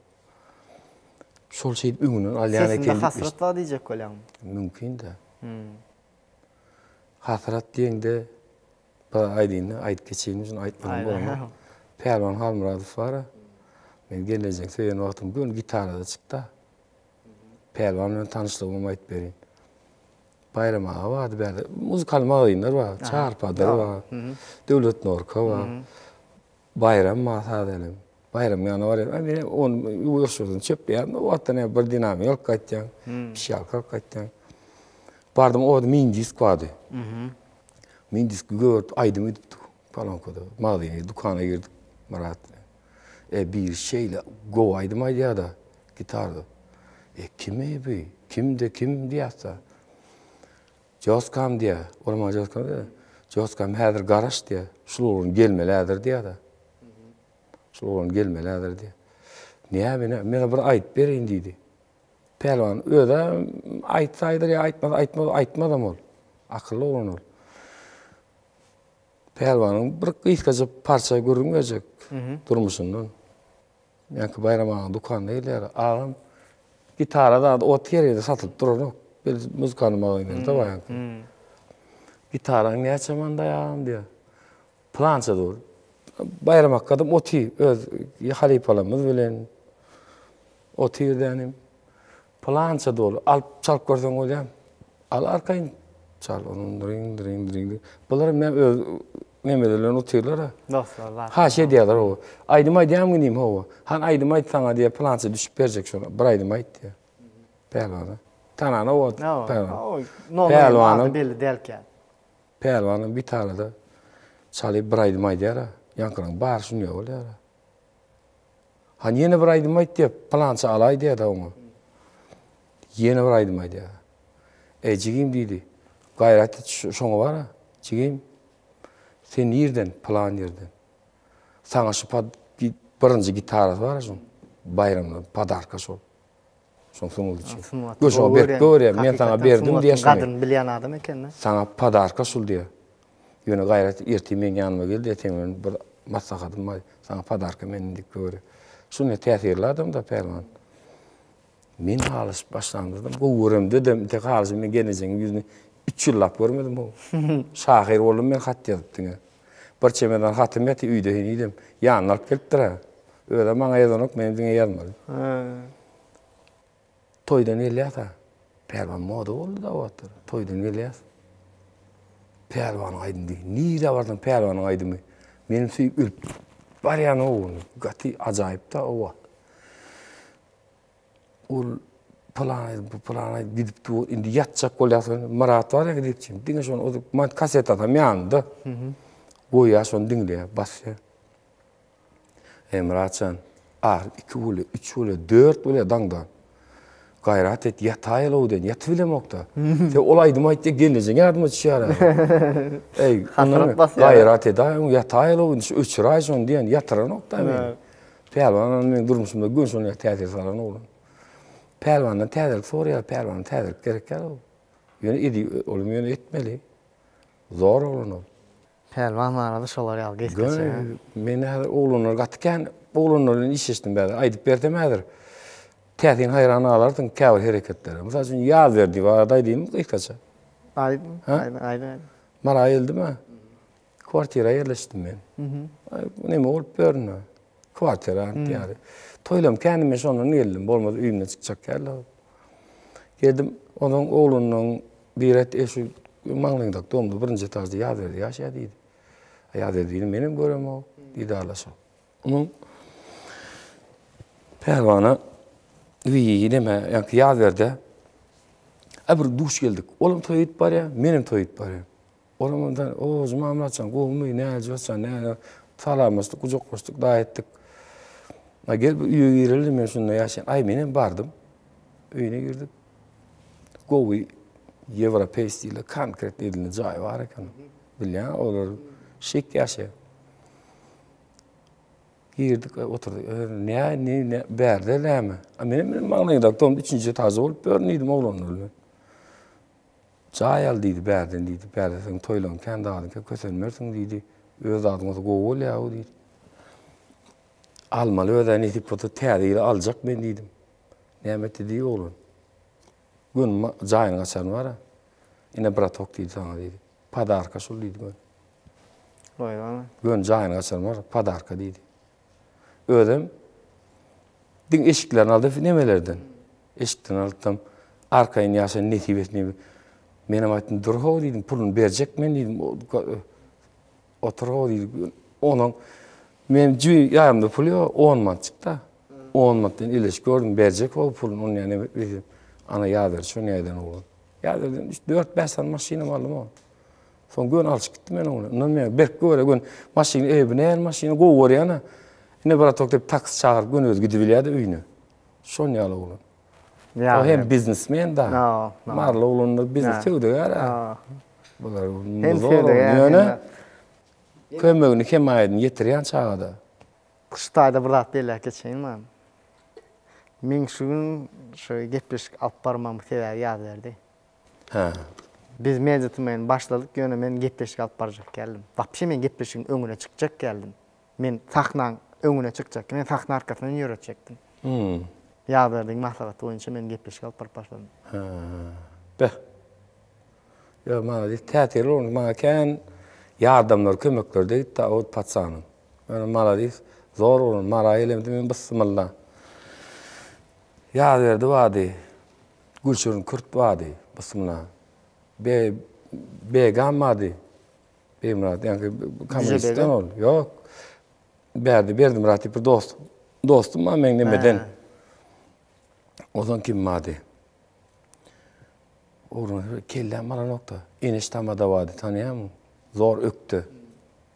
Şol şeýdip öňünden alýan eken.
Sesinde hasrat bar diýjek bolýaňmy?
Mümkin-dä. Hasrat diýeňde bir aýdynda aýdyp geçeýin, şuny aýtmasam bolanok. Pälwan Halmyradow bar-a. Men gelnejeň söýen wagtym göni gitarada çykdy-a. Pälwan bilen tanyşlygymam aýdyp bereýin. Baýram aga bardy bärde. Muzykal magazinler bar, Çarpadar bar, Döwlet Norka bar. Baýram bar saz älem. Baýramyň ýanyna barýan. Aý men ony ýuwaşjadan çöpleýärdim. O wagtda näme bir dinamik alyp gaýtýaň, pişalka alyp gaýtýaň. Bardym o wagt mini disk bardy. Mini diski gördük, aýdym edipdik kolonkada. Magazine, dükana girdik Myrat bilen. E biri şeýle gowy aýdym aýdýar-da gitarda. E kim-eý bu? Kim-de kim diýýäs-de. Joskam diýýär. Ol maňa Joskam diýýär. Joskam häzir garaş diýýär. Şul oglan gelmeli häzir diýýär-de. Şul oglan gelmeli häzir diýýär. Näme, näme, men bir aýdyp bereýin diýdi. Pälwan özi aýtsa aýdar ýa aýtmasa aýtmaz, aýtmazam ol. Akylly oglan ol. Pälwanyň bir gysgaça parça gürrüň berjek durmuşyndan. Ýaňky Baýram agaň dükanyna gelýär. Agam, gitara zat ot her ýerde satylyp duranok. Bir muzykany magazinlerde bar ýaňky. Gitaraň näçe mandaý agam diýýär. Pylança dur. Baýram akgadam otyr öz halypalarymyz bilen otyr dänim. Pylança doly alyp çalyp görseň bolýar. Al arkaýyn çal onuň dring dring dring. Bular men öz nemeler bilen otyrlar-a.
Dostlar bar.
Ha şeý diýýärler hawa. Aýdym aýdýarmyň inim hawa. Han aýdym aýt saňa diýýär pylança düşüp berjek şony. Bir aýdym aýt diýýär. Pälwana. Tanana o
pälwan. Pälwanam belli dälkä.
Pälwanam gitarada çalyp bir aýdym aýdýar-a. Ýaňkylaryň bary şunýa bolýar-a. Han ýene bir aýdym aýt diýip, pylança alaý diýýär-de oňa. Ýene bir aýdym aýdýar. Eý, jigim diýdi. Gaýrat et, şoňa bar-a. Jigim, sen nirden? Pylan ýerden. Saňa şu birinji gitarasy bar-a şoň. Baýramda podarka şol. Şoň sungat üçin. Gör şoňa berip görýär. Men saňa berdim diýýär şony.
Gadyryny bilýän adam eken-de.
Saňa podarka şul diýýär. Ýöne gaýrat et, ertir meň ýanyma gel diýýär, seň bilen bir maslahatym bar. Saňa podarka menden diýip görýär. Şunda täsirli adam-da Pälwan. Men halaşyp başlamda-da, gowy göremde-de, entek halaşyp men gelnejeňiň ýüzüni üç ýyllap görmedim how. Şahyr boldum men hat ýazyp diňe. Bir çemedan hatym ýatyr öýde henizem. Ýanyna alyp gelipdir-ä. Özem maňa ýazanok, menem diňe ýazmaly. Toýdan gelýäs-ä. Pälwan moda boldy-da o wagtlar. Toýdan gelýäs. Pälwanyň aýdymy diýdi. Nirä barsaň Pälwanyň aýdymy. Menem söýüp ölüp barýan ony. Gaty ajaýyp-da o wagt. Ol pylan aýdym, bu pylan aýdym gidip dur. Indi ýatjak bolýarsyň. Myrat bar ya gidipçi. Diňe şony o man kassetasam ýanynda. Goýýar şony diňleýär, basýar. Eý Myratjan, ahyr iki bolýar, üç bolýar, dört bolýar daňdan. Gaýrat et, ýataýyl-ow diýen, ýatyp bilemok-da. Sen ol aýdymy aýt diýip gelnejeň ýadyma düşýär. Eý,
Hasrat basýar.
Gaýrat et-aý, ýataýyl-ow, indi şu öçüräý şony diýen, ýatyranok-da meni. Pälwan meniň durmuşymda göni şonda täsir salan oglan. Pälwandan täzelik soraýar, pälwana täzelik gerek ýaly. Ýöne edi, olam ýöne etmeli. Zor oglan ol.
Pälwan barada şolar ýaly gysgaça.
Göni, men häzir oglanlar gaty kän oglanlar bilen işleşdim bäri. Aýdyp bersem häzir täsin haýran galarsyň käbir hereketlere. Mysal üçin Ýazberdi barada aýdaýynmy gysgaça?
Aýt, aýt, aýt.
Mara geldim-ä. Kwartira ýerleşdim men. Neme bolup ýörün-ä. Kwartira ýaly. Toýlam kän men şondan geldim. Bolmasa öýümden çykjak ýaly. Geldim, onuň oglunyň biri aýtdy, e şu maňlaýyňdaky domda birinji etažda Ýazberdi ýaşaýar diýdi. Ýazberdini menem göremok, didarlaşyp. Onuň Pälwana wiý neme, ýaňky Ýazberdä a bir duş geldik. Olam toýa gidip barýar, menem toýa gidip barýan. Olam ondan, O, Jumamyratjan, gowumy, nähili ýatsan, nähili? Salamlaşdyk, gujaklaşdyk, daýy etdik. A gel bir öýe gireli, men şunda ýaşaýan. Aý, menem bardym. Öýüne girdik. Gowy ýewropeý stilde konkret edildi jaý bar eken. Bilýän, olar şik ýaşaýar. Girdik, oturdyk. Ne, ne, ne, bärde näme? A menem maňlaýyňdaky domda üçünji etažda bolup ýörün diýdim oglanlar bilen. Jaý al diýdi, bärden diýdi, bärde seň toýlaryň kän zadyň kän kösenmersiň diýdi. Öz zadyň bolsa gowy bolýa-ow diýdi. Almaly öz-ä nesip bolsa täze ýyla aljak men diýdim. Näme etdi diý oglan. Göni jaýynyň açaryny bar-a. Ine bratok diýdi saňa diýdi. Podarka şul diýdi göni.
Goýbana.
Göni jaýynyň açaryny bar, podarka diýdi. Özem diň eşiklerini aldy nemelerden. Eşikden alypdam arkaýyn ýaşa nesip etsin diýip. Menem aýtdym, dur how diýdim, puluny berjek men diýdim. Otur how diýdim. Onuň men jübi ýanymda pul ýok, 10 manat çykdy. 10 manatdan eleşik gördüm, berjek how puluny, ony ýa diýdim. Ana ýazberdi şony ýaýdan oglan. Ýazberdi, 3 4 5 sany maşynam aldym o. Soň göni alşyp gitdim men ony. Ondan men berk göre gön maşyny eý bu näme maşyny gowy görýän-ä. Ine bratok diýip taksi çagyryp göni özi gidibilýärdi öýüne. Şon ýaly oglan. O hem biznesmen da. Maryly oglanlar biznes söwdagär. Bular
hem söwdagär.
Ýöne kömegini hemaýadyny ýetirýän çagada.
Şu taýda bir zat belläp geçeýin men. Meň şu gün şu gepleşik alyp barmagymyň sebäbi Ýazberdi.
Hä.
Biz Media TM-ni başladyk, ýöne men gepleşik alyp barjak geldim. Wapşe men gepleşigiň öňüne çykjak geldim. Men sahnaň öňüne çykjak, men sahna arkasyndan ýöretjekdim.
Hmm.
Ýazberdiň maslahaty boýunça men gepleşik alyp baryp başladym.
Hä. Beh. Ýok, malades, täsirli boldy. Maňa kän ýardamlar, kömekler degdi-de o patsanyň. Ýöne malades, zor bolan. Mara gelemde men bysmylla. Ýazberdi bardy. Gülşirin Kürt bardy, bysmylla. Be Begam bardy. Begmyrat, ýaňky kommunistden ol. Ýok. Berdi, Berdimyrat diýip bir dost, dostum bar meň nemeden. Ozan kim bardy? Oglan kelläm alanok-da. Eneş tamada bardy, tanýarmyň? Zor ökde.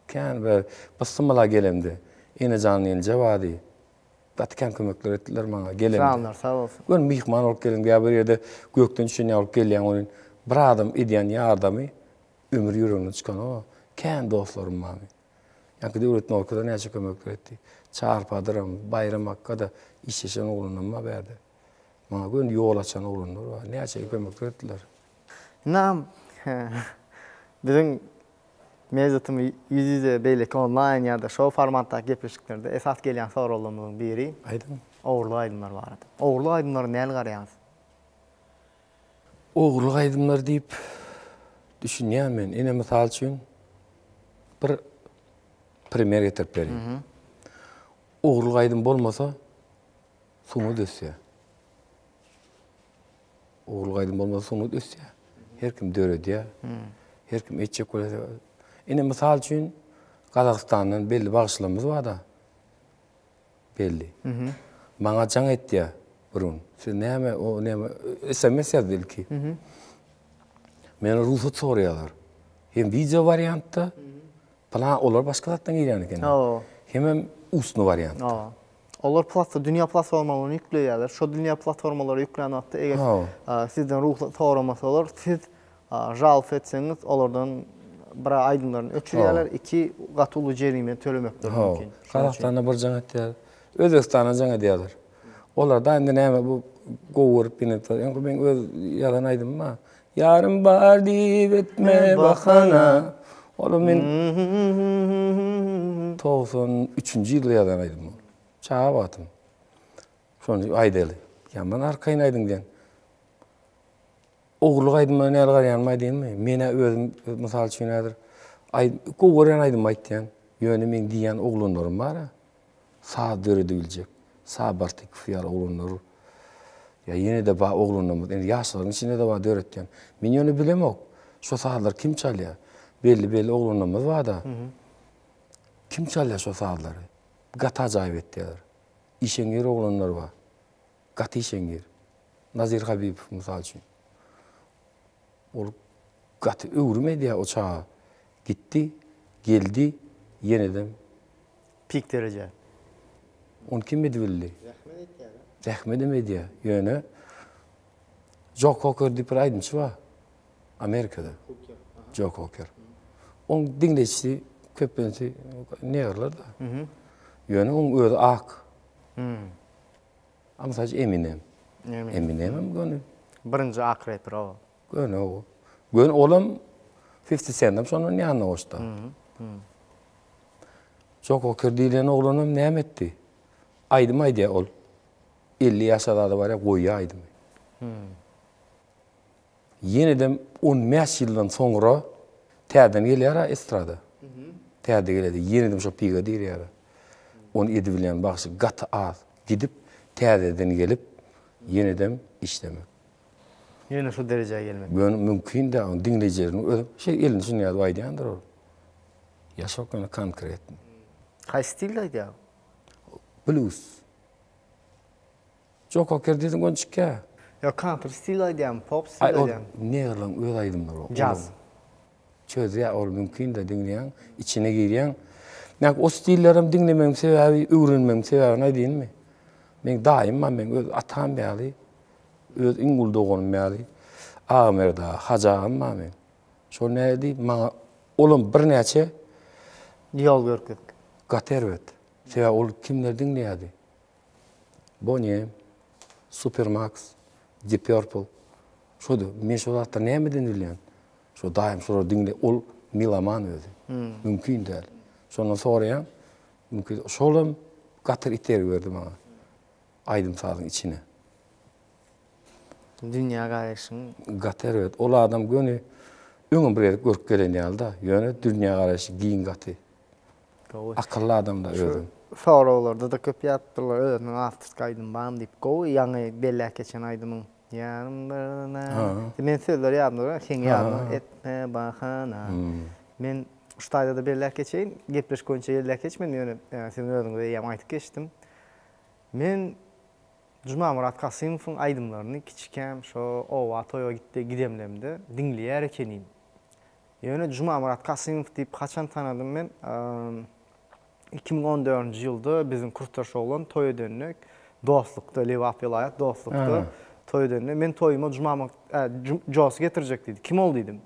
Kän bir bysmylla gelemde. Enejan gelje bardy. Gaty kän kömekler etdiler maňa gelemde.
Janlar sag bolsun.
Göni myhman bolup geleňde ýa bir ýerde gökden düşen ýaly bolup gelýäň welin bir adam edýän ýardamy ömür ýüregiňden çykanok. Kän dostlarym bar meniň. Ýaňky Döwlet Norka-da näçe kömekler etdi. Çarpadyram, Baýram akga-da işleşen oglanam bar bärde. Maňa göni ýol açan oglanlar bar. Näçe kömekler etdiler.
Ynam biziň Mezitimi ýüz-ýüze beýleki onlaýn ýa-da şou formatdaky gepleşiklerde esas gelýän soraglarymyzyň biri
Aýdyň.
Ogurlyk aýdymlar barada. Ogurlyk aýdymlara näli garaýaňyz?
Ogurlyk aýdymlar diýip düşünýän men. Ine mysal üçin bir primer getirip bereýin. Ogurlyk aýdym bolmasa sungat ösýär. Ogurlyk aýdym bolmasa sungat ösýär. Her kim döredýär. Her kim etjek bolýar. Ine mysal üçin Gazagystandan belli bagşylarymyz bar-da. Belli. Maňa jaň etýär bir gün. Siz näme, o näme, SMS ýazdy ilki. Meni rugsat soraýarlar. Hem wideo wariantda, plan olar başga zatdan girýän eken. Hemem ustny wariantda.
Olar platforma, dünýä platformalaryny ýükleýärler. Şo dünýä platformalara ýüklän wagtda eger sizden rugsat soramasalar, siz žalfa etseňiz, olardan bir aýdymlaryny öçürýärler, iki gaty uly jerime tölemekleri mümkin.
Gazagystanda bir jaň etýär, Özbegistana jaň edýärler. Olar da indi näme bu gowy görüp ýene Ýa meň öz ýazan aýdymym bar. Ýarym bar diýip etme bahana. Ol men 93-nji ýylda ýazan aýdymym. Çaga wagtym. Şony aýdaly. Ýaman arkaýyn aýdyň diýen. Ogurlyk aýdymyna näl garaýanymy aýdaýynmy? Men-ä özüm, mysal üçin häzir gowy görýän aýdymy aýtýan. Ýöne meň diýýän oglanlarym bar-a. Saz döredibiljek. Saz Bartykow ýaly oglanlar. Ýa ýene-de bar oglanlarymyz. Indi ýaşlaryň içinde-de bar döretýän. Men ýöne bilemok. Şo sazlary kim çalýar? Belli-belli oglanlarymyz bar-da. Kim çalýar şo sazlary? Gaty ajaýyp etýärler. Işeňňir oglanlar bar. Gaty işeňňir. Nazir Habibow mysal üçin. Ol gaty öwrüm edýär o çaga. Gitdi, geldi, ýenedem.
Pik dereje.
Ony kim edibildi?
Zähmet etýär-ä.
Zähmedem edýär. Ýöne Jo Koker diýip bir aýdymçy bar. Amerikada. Jo Koker. Oň diňleýjisi köplenç negrler-de. Ýöne oň özi ak. A mysal üçin Eminem. Eminem hem göni.
Birinji ak reper o.
Göni o. Göni olam 50 Cent hem şondan ýanyna goşdy. Jo Koker diýlen oglanam näme etdi? Aýdym aýdýar ol. 50 ýaşa zada barýar, goýýar aýdymy. Ýenedem 15 ýyldan soňra täzeden gelýär-ä estrada. Täze gelýär-de, ýenedem şo piga dirýär. Ony edibilýän bagşy gaty az. Gidip, täzeden gelip, ýenedem işlemek.
Ýene şu derejä gelmek.
Ýöne mümkin däl, ony diňleýjileriniň özi şeý elini şuny ýazyp aýdýandyr ol. Ýaşok ýöne konkretny.
Haýsy stilde aýdýar?
Bluz. Jo Koker diýseň göni çykýar.
Ýok, kantri stil aýdýarmy, pop stil aýdýarmy?
Ol negrlaryň öz aýdymlary o.
Jaz.
Çözýär ol mümkin-de diňleýäň, içine girýäň. Men o stillerem diňlemegiň sebäbi, öwrenmegiň sebäbini aýdaýynmy? Meň daýym bar, meň öz atam ýaly, öz iň uly doganym ýaly, Agamerdi aga, Hajy agam bar meň. Şol nädip maňa olam birnäçe
ýol görkezdi.
Gaty erbet. Sebäbi ol kimleri diňleýärdi? Bonnie, Supermax, Deep Purple. Şo-da, men şo zatlary nämeden bilýän? Şo daýym şolary diňle, ol meloman özi. Mümkin däl. Şondan soraýan, mümkin, şolam gaty itergi berdi maňa. Aýdym-sazyň içine.
Dünýä garaýşyň.
Gaty erbet. Ol adam göni öňem bir gezek görüp gelen ýaly-da. Ýöne dünýä garaýşy giň gaty.
Gowy.
Akylly adam-da özem.
Soraglarda-da köp ýazypdyrlar, özüniň awtorski aýdymy barmy diýip. Gowy, ýaňy belläp geçen aýdymyň. Ýarym bir Men sözleri ýadymda dur, heňi ýadymda. Etme bahana. Men şu taýda-da belläp geçeýin. Gepleşik boýunça belläp geçmedim, ýöne siziň özüňiz eýýäm aýdyp geçdim. Men Jumamyrat Kasymowyň aýdymlaryny kiçikäm şo oba toýa gitdi gidemlemde diňleýär ekenim. Ýöne Jumamyrat Kasymow diýip haçan tanadym men 2014-nji ýylda biziň kursdaş oglan toý edende Dostlukda Lebap welaýat Dostlukda toý edende men toýuma Jumamyrat Josy getirjek diýdi. Kim ol diýdim.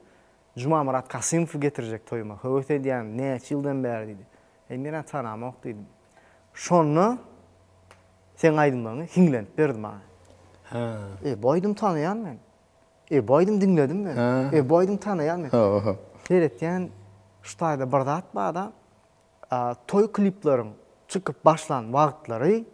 Jumamyrat Kasymowy getirjek toýuma höwes edýän näçe ýyldan bäri diýdi. Eý men-ä tanamok diýdim. Şonda seň aýdymlaryňy hiňlenip berdi maňa.
Hä.
E, bu aýdymy tanaýan men. E, bu aýdymy diňledim men. E, bu aýdymy tanaýan men.
Hawa.
Seretýän şu taýda bir zat bar-da, toý klipleriň çykyp başlan wagtlary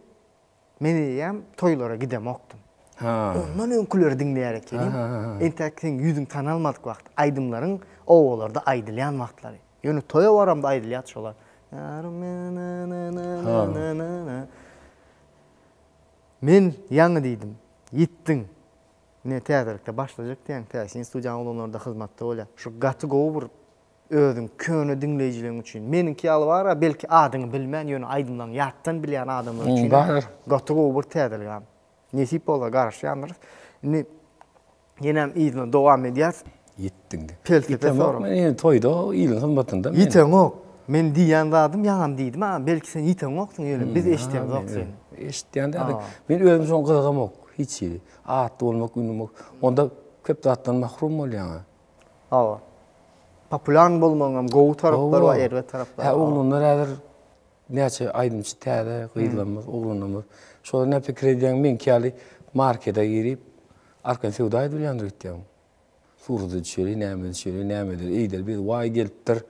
men eýýäm toýlara gidemokdym.
Hä.
Ondan öňküleri diňleýär ekenim. Entäk seň ýüzüň tanalmadyk wagty, aýdymlaryň obalarda aýdylýan wagtlary. Ýöne toýa baramda aýdylýardy şolar. Men ýaňy diýdim. Ýitdiň. Ine täzelikde başlajak diýýäň, Täsin studiýanyň oglanlary-da hyzmatda bolýar. Şu gaty gowy bir özüň köne diňleýjileriň üçin. Meniňki ýaly bar-a, belki adyňy bilmän, ýöne aýdymlaryňy ýatdan bilýän adamlar üçin gaty gowy bir täzelik agam. Nesip bolsa garaşýandyrys. Indi ýenem yzyna dowam edýäs.
Ýetdiň.
Pelsepe sorag.
Men ýene toýda iliň hyzmatynda
men. Ýiteňok. Men diýýän zadym ýaňam diýdim agam, belki sen ýiteňoksyň ýöne biz eşidemzok seni.
Eşitýän däl. Men özüm şoňa gyzygamok hiç hili. Atly bolmak, ünlü bolmak. Onda köp zatdan mahrum bolýaň.
Hawa. Populýarny bolmagyň hem gowy taraplary bar, erbet taraplary
bar. Hä, oglanlar häzir näçe aýdymçy täze gyzlarymyz, oglanlarymyz. Şolar näme pikir edýäň, meňki ýaly markete girip, arkaýyn söwda edip bilýändir öýtýäň. Surata düşeli, näme düşeli, näme edeli, eýdeli, biz waý gelipdir.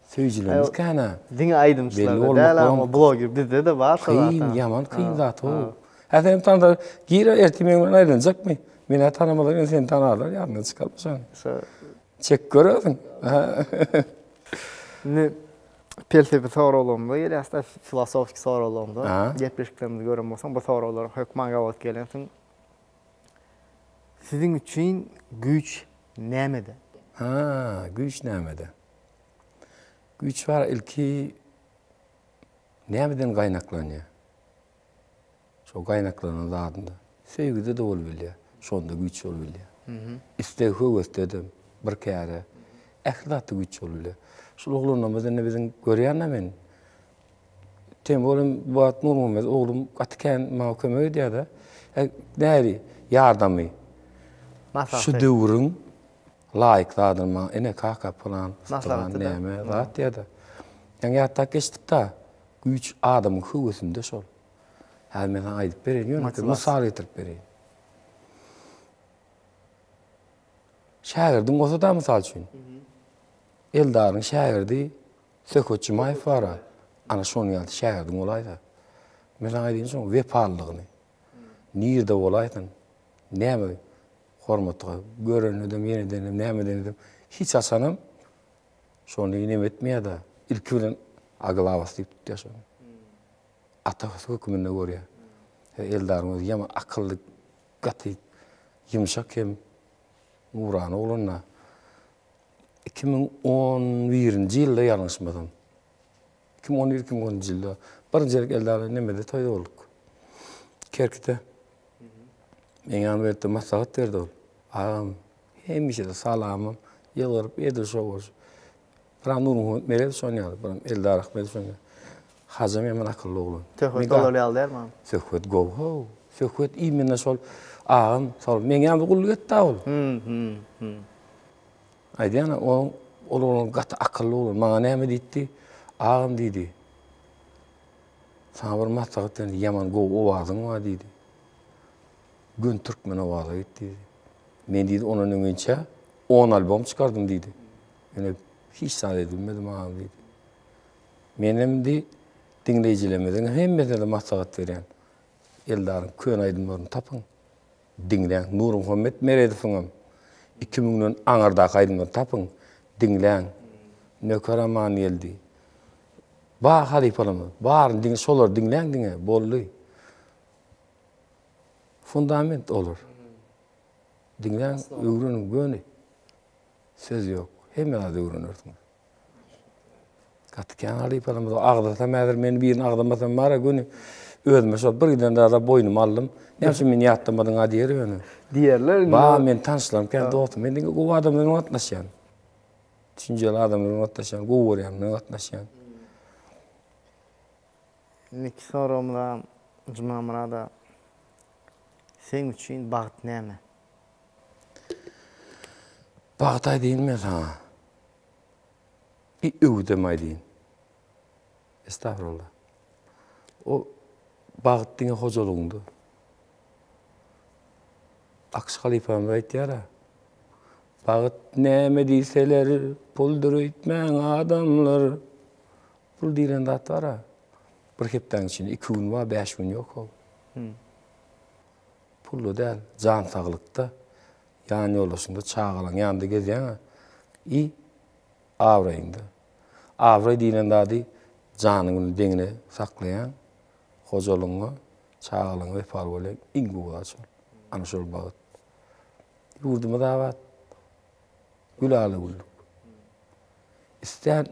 Söýüjilerimiz kän-ä.
Diňe aýdymçylarda däl, amma bloger bizde-de bar şo
zat. Kyn, ýaman kyn zat o. Hä senem tanasar, gir ertir meň bilen aýlanjakmy? Men-ä tanamazlar, ýöne seni tanarlar, ýadyňdan çykarma şony. Çek gör özüň.
Indi pelsepe soraglarymyza gelýäs-de, filosofiki soraglarymyza. Gepleşiklerimizi gören bolsaň, bu soraglara hökman gabat gelensiň. Siziň üçin güýç nämede?
Ha, güýç nämede? Güýç bar ilki nämeden gaýnaklanýar? Şo gaýnaklanan zadynda. Söýgüde-de bolup bilýär. Şonda güýç bolup bilýär. Isleg höwesde-de bir käre. Ähli zatda güýç bolup bilýär. Şul oglanlarymyz indi biziň görýän-ä men. Tem bolem bu wagt Nurmuhammet oglum gaty kän maňa kömek edýär-de. Näli ýardamy? Şu döwrüň laýyk zadyny maňa ene kaka pylan pylan näme zat diýýär-de. Ýaňy ýatlap geçdik-da. Güýç adamyň höwesinde şol. Häzir men saňa aýdyp bereýin, ýöne mysal getirip bereýin. Şägirdiň bolsa-da mysal üçin. Eldaryň şägirdi Söhbet Jumaýew bar-a, ana şonuň ýaly şägirdiň bolaýsa. Men saňa aýdaýyn şoň wepalylygyny. Nirde bolaýsyn, näme hormatga görenedem, ýenedenem, nämedenem hiç haçanam şony neme etmeýär-de, ilki bilen aglabasy diýip tutýar şony. Atasy höküminde görýär. Eldaryň özi ýaman akylly, gaty ýumşak hem nurana oglan-da. 2011-nji ýylda ýalňyşmasam. 2011, 2010-njy ýylda birinji gezek Eldar bilen nemede toýda bolduk. Kerkide. Meň ýanyma gelip-de maslahat berdi ol. Agam, hemişe-de salamym, ýylgyryp edil şo bolşy. Biram Nurmuhammet Meredow şon ýaly, biram Eldar Ahmedow şon ýaly. Hajam ýaman akylly oglan.
Söhbet olar ýaly dälmi?
Söhbet gowy how. Söhbet imенно şol agam, şol meň ýanymda gulluk etdi ol. Aýdýan o ol oglan gaty akylly oglan. Maňa näme diýdi? Agam diýdi. Saňa bir maslahat berýän, ýaman gowy owazyň bar diýdi. Gün türkmen owaza git diýdi. Men diýdi ondan öňinçä 10 albom çykardym diýdi. Ýöne hiç zat edilmedim agam diýdi. Menem indi diňleýjilerimiziň hemmesine-de maslahat berýän. Eldaryň köne aýdymlaryny tapyň. Diňläň. Nurmuhammet Meredowyňam iki müňden aňyrdaky aýdymlaryny tapyň. Diňläň. Nöker Amangeldi. Bar halypalarymyz. Baryny diňe şolary diňläň diňe. Boldy. Fundament olar. Diňläň, öwreniň göni. Söz ýok. Hemme zady öwrenersiňiz. Gaty kän halypalarymyz bar. Agzasam häzir men birini agzamasam bar-a göni özüme şol bir giden zada boýnuma aldym. Näme üçin meni ýatlamadyň-a diýer ýöne.
Diýerler indi.
Bar meni tanyşlarym kän dostum. Men diňe gowy adamlar bilen gatnaşýan. Düşünjeli adamlar bilen gatnaşýan, gowy görýän bilen gatnaşýan.
Indiki soragymyza Jumamyrada seň üçin bagt näme?
Bagt aýdaýyn men saňa. Bir öwüdem aýdaýyn. Estagfirullah. O bagt diňe hojalygyňda. Akyş halypamyz aýtýar-a. Bagt näme diýseler, puldur öýtmäň adamlar. Pul diýlen zat bar-a. Bir hepdäň içinde iki gün bar, bäş gün ýok-ow. Pulda däl, jan saglykda, ýan ýoldaşyňda, çagalaň ýanynda gezýäň-ä. I abraýyňda. Abraý diýlen zady janyň bilen deňine saklaýaň, hojalygyňa, çagalaňa wepaly bolýaň, iň gowy zat şol. Ana şol bagt. Ýurdumyz abat. Gülala-güllük. Islän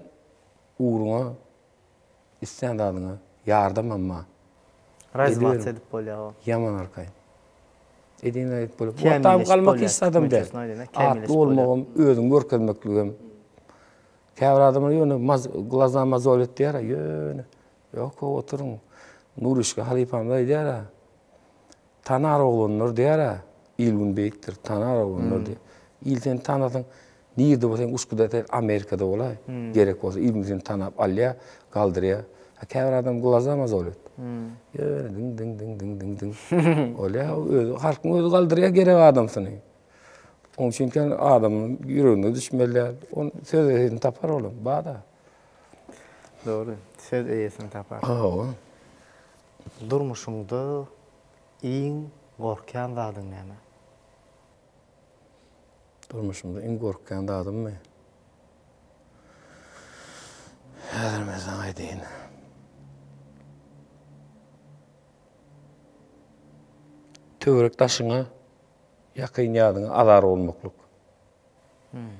ugruňa, islän zadyňa ýardamam bar.
Razwats edip bolýar o.
Ýaman arkaýyn. Edin edip bolýar. Kämilleşip galmak hiç zadam däl. Atly bolmagam, özüňi görkezmekligem. Käbir adamlar ýöne glaza mozol etýär, ýöne. Ýok, oturyň. Nuryşka halypamyz aýdýar-a. Tanar oglanlar diýär-ä, il-gün beýikdir, tanar oglanlar diýär. Il seni tanasyň, nirde bolsaň uçkuda sen Amerikada bolaý, gerek bolsa il-gün seni tanap alýar, galdyrýar. A käbir adam glaza mozolýat. Ýöne diň diň diň diň diň diň. Bolýar, özi halkyň özi galdyrýar gerek adamsyny. Onuň üçin kän adamyň ýüregine düşmeli däl. On söz eýesini tapar olam, bar-da.
Dogry, söz eýesini tapar.
Hawa.
Durmuşyňda iň gorkýan zadyň näme?
Durmuşymda iň gorkýan zadymmy? Häzir men saňa aýdaýyn. Töwerek daşyňa, ýakyn ýadyňa azar bolmaklyk. Hmm.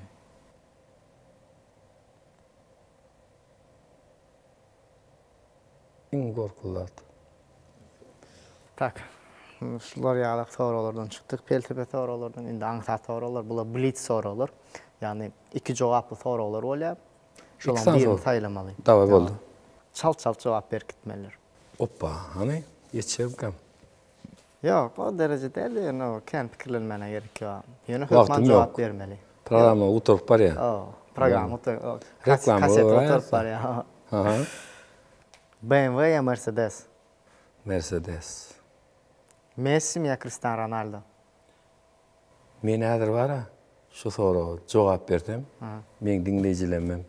Iň gorkuly zat.
Tak. Şular ýalak soraglardan çykdyk. Pelsepe soraglardan indi aňsat soraglar. Bular blitz soraglar. Ýagny iki jogaply soraglar bolýar. Şolaryň birini saýlamaly.
Daway boldy.
Çalt-çalt jogap berip gitmelidir.
Oppa, hany ýetişerimkäm?
Ýok, o dereje däl, ýöne o kän pikirlenmäne gerek ýok. Ýöne hökman jogap bermeli.
Programma gutaryp barýar.
Hawa, programma gutaryp, reklama gutaryp barýar.
Aha.
BMW ýa Mercedes?
Mercedes.
Messimi ýa Cristiano Ronaldo?
Men häzir bar-a, şu soraga jogap bersem, meň diňleýjilerimem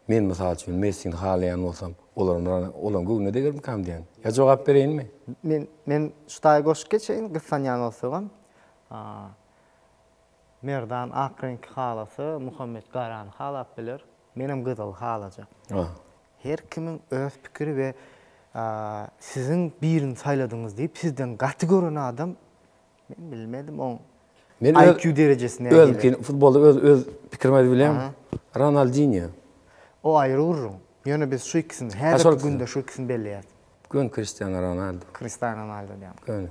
Men mysal üçin Messini halaýan bolsam, olaryň olaryň göwnüne degermikam diýen. Ýa jogap bereýinmi?
Men men şu taýy goşup geçeýin, gyssanýan bolsagam. Merdan ak reňki halasa, Muhammet garany halap biler. Menem gyzyly halajak. Her kimiň öz pikiri we siziň birini saýladyňyz diýip sizden gaty gören adam Men bilmedim oň
Men
IQ derejesi nähili.
Özümki futbolda öz öz pikrimi aýdyp bilýän. Ronaldinho.
O aýry gürrüň. Ýöne biz şu ikisini häzirki günde şu ikisini belleýäris.
Göni Cristiano Ronaldo.
Cristiano Ronaldo diýýän.
Göni.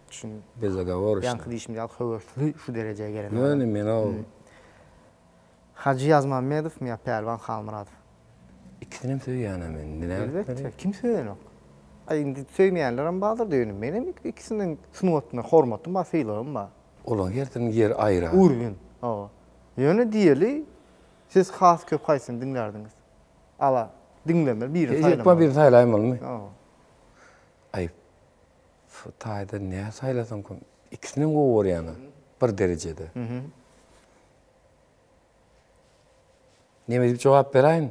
Düşündim.
Bezagoworişno.
Ýaňky diýşimiz ýaly höwesli şu derejä gelen adam.
Göni men o.
Hajy Ýazmämmedowmy ýa Pälwan Halmyradow?
Ikisinem söýýän-ä men. Indi näme
Elbetde,
etmeli?
kim söýenok? Aý indi söýmeýänlerem bardyr ýöne menem ikisiniň sungatyna hormatym bar, sylagym bar.
Olaryň hersiniň ýeri aýra.
Urwin, hawa. Ýöne diýeli, siz has köp haýsyny diňlärdiňiz? Ala, diňlemeli, birini saýlamaly.
Hökman birini saýlaýmalymy?
Hawa.
Aý, şu taýda nä saýlasamkam? Ikisinem gowy görýän-ä, bir derejede. Neme diýip jogap beräýin?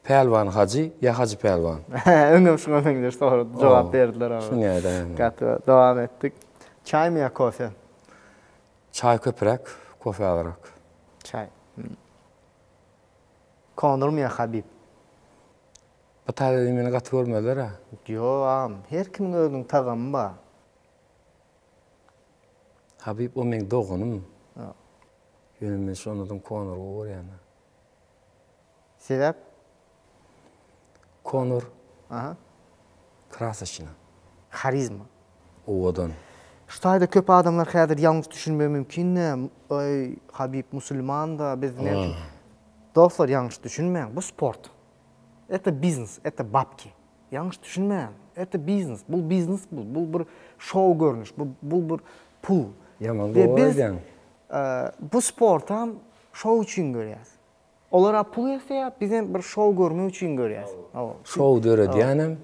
Pälwan Hajy ýa Hajy Pälwan?
Öňem şuňa meňzeş sorag jogap berdiler aga.
Şuny aýdaýyn.
Gaty dowam etdik. Çaýmy ýa kofe?
Çaý köpräk, kofe azrak.
Çaý. Konormy ýa Habib?
Bu taýda meni gaty görmezler-ä.
Ýok agam, her kimiň özüniň tagamy bar.
Habib o meň doganym. Ýöne men şondan Konory gowy görýän.
Sebäp?
Konor.
Aha.
Krasoçna.
Harizma.
Owadan.
Şu taýda köp adamlar häzir ýalňyş düşünmegi mümkin-de, Aý, Habib musulman-da, biz näme üçin. Dostlar, ýalňyş düşünmäň, bu sport. Это biznes, это babki. Ýalňyş düşünmäň. Это biznes. Bul biznes bul. Bul bir şou görnüş. Bu bul bir pul.
Ýaman gowy aýdýaň.
Bu sportam şou üçin görýäs. Olara pul ýetýär, bizem bir şou görmek üçin görýäs.
Şou döredýänem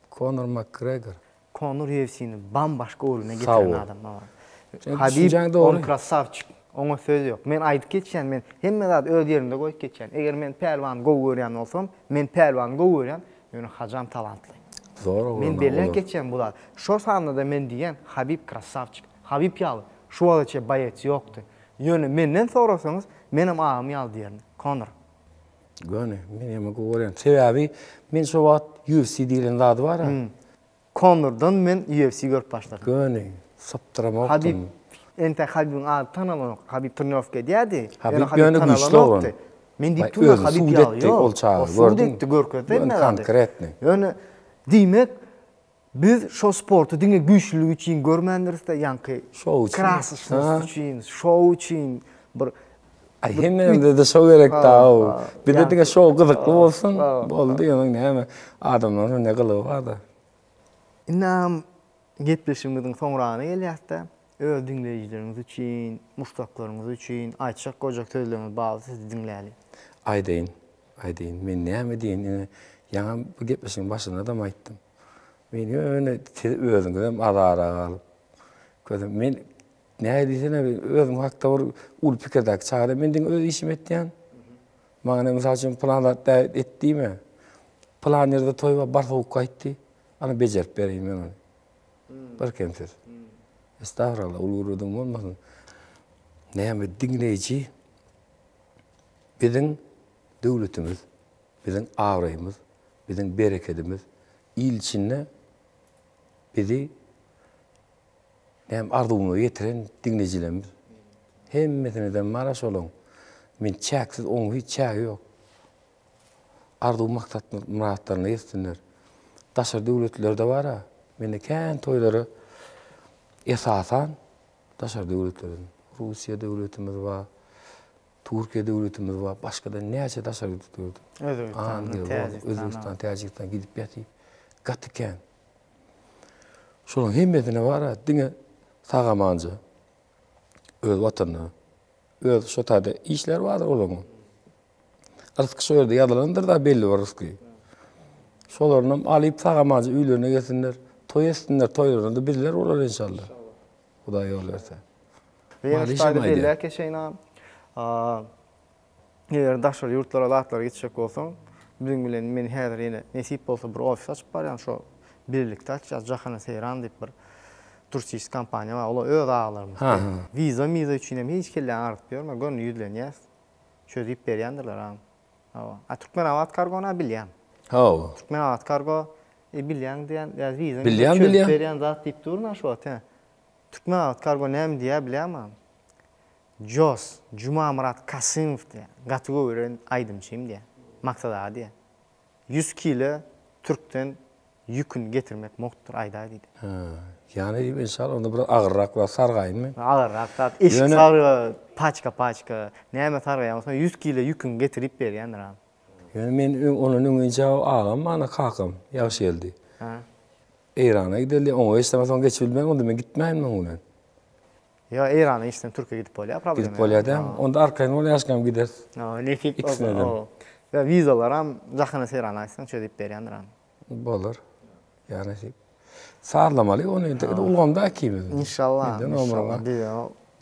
Konor MakGregor.
Konor UFC-ni bambaşga ugruna getiren adam. Habib on krasawçik. Oňa söz ýok. Men aýdyp geçýän, men hemme zady öz ýerinde goýup geçýän. Eger men Pälwany gowy görýän bolsam, men Pälwany gowy görýän, ýöne Hajam talantly.
Zor oglan.
Men belläp geçýän bu zady. Şo sanda-da men diýýän, Habib krasawçik. Habib ýaly şu wagta çenli boýets ýokdy. Ýöne menden sorasaňyz, menem agam ýaly diýerin. Konor.
Göni, men hem gowy görýän. Sebäbi men şo wagt UFC diýlen zady bar-a.
Konordan men UFC görüp başladym.
Göni, sypdyramokdym.
Habib. Entek Habibiň ady tanalanok. Habib trenirowka edýärdi.
Habib ýöne güýçli oglan.
Men diýip durman Habib ýaly ýok.
Ol çaga
gördüň. Sud etdi görkezdi hemme zady.
Konkretny.
Ýöne diýmek biz şo sporty diňe güýçlülik üçin görmändiris-de ýaňky
şou üçin,
krasyçnost üçin, şou üçin bir
Aý hemmämize-de şou gerek daw. Bize diňe şou gyzykly bolsun. Boldy ýöne näme adamlaryň ne gylygy bar-da.
Indem Gepleşigimiziň soňragyna gelýäs-de, öz diňleýjileriňiz üçin, muşdaklaryňyz üçin aýtjak goýjak sözleriňiz bar bolsa sizi diňläliň.
Aýdaýyn, aýdaýyn. Men näme diýeýin, ine, ýaňam bu gepleşigiň başynda-dam aýtdym. Men ýöne siz özüňizem azara galyp, közüm, men näme diýsene, özüm hakda bir uly pikirdäki çaga, men diňe öz işimi etýän. Maňa ine, mysal üçin, pylan zat et diýme. Pylan ýerde toý bar, bar sowuk gaýt diý. Ana bejerip bereýin men ony. Bir kemsiz. Estagfirullah, uly gürrüň bolmasyn. Näme diňleýji biziň döwletimiz, biziň abraýymyz, biziň berekedimiz il içinde bizi näme arzuwymyza ýetiren diňleýjilerimiz. Hemmesine-de bara şolaň. Men çäksiz oň hiç çägi ýok. Arzuw maksat myratlaryna ýetsinler. Daşary döwletlerde bara mende kän toýlara esasan daşary döwletlerden Russiýa döwletimiz bar, Türkiýe döwletimiz bar, başgada näçe daşary döwlet.
Özbegistan,
Täjigistan. Özbegistan, Täjigistan gidip ýatyp gaty kän. Şolaryň hemmesine bara diňe sag-amanja öz watanyna, öz şo taýda işleri bardyr olaryň. Rysky şo ýerde ýazylandyr-da belli bir rysky. Şolarynam alyp sag-amanca öýlerine gelsinler, toý etsinler, toýlarynda-da bizler bolar enşalla. Hudaý ýol berse.
Ýene şu taýda belläp geçeýin agam. Eger daşary ýurtlara zatlara gitjek bolsaň, biziň bilen men häzir ýene nesip bolsa bir ofis açyp barýan, şo birlikde açýas, Jahana Seýran diýip bir turistik kompaniýa bar, olar öz agalarymyz. Wiza-miza üçin hem hiç kelläňi agyrdyp ýörme, göni ýüzlenýäs. Çözüp berýändirler agam. Hawa. A Türkmenabat kargony-a bilýän.
Hawa.
Türkmenabat kargo e bilýäň diýýän, ýa wiza
Bilýän,
çözüp
bilýän.
berýän zat diýip durun-a şu wagt, hä. Türkmenabat kargo näme diýýär bilýäňmi agam? Jos, Jumamyrat Kasymow diýýär. Gaty göwren aýdymçym diýýär. Maksat aga diýýär. 100 kile türkden ýüküni getirmek mugtdyr aýdaý diýdi.
Hä, ýany diýip enşalla onda biraz agyrrak zat sargaýyn men.
Agyrrak zat, eşik sarga, paçka-paçka, näme sargaýan bolsaň 100 kile ýüküňi getirip berýändir agam.
Ýöne men öň ondan öňinçä agam bana kakam Ýagşygeldi.
Hä.
Eýrana gideli, oňa geçsem soň geçip bilmen onda men gitmäýin muň bilen.
Ýok, Eýrana işden Türkiýä gidip bolýar, problema
Gidip bolýar dämi? Onda arkaýyn bol ýaşkam gideris.
Hawa, nesip bolsa. Hawa. Ýa wizalaram Jahana Seýrana aýtsaň çözüp berýändir agam.
Bolar. Ýa nesip. Sazlamaly ony entek ulgamda ikimiz.
Inşallah.
Inşallah.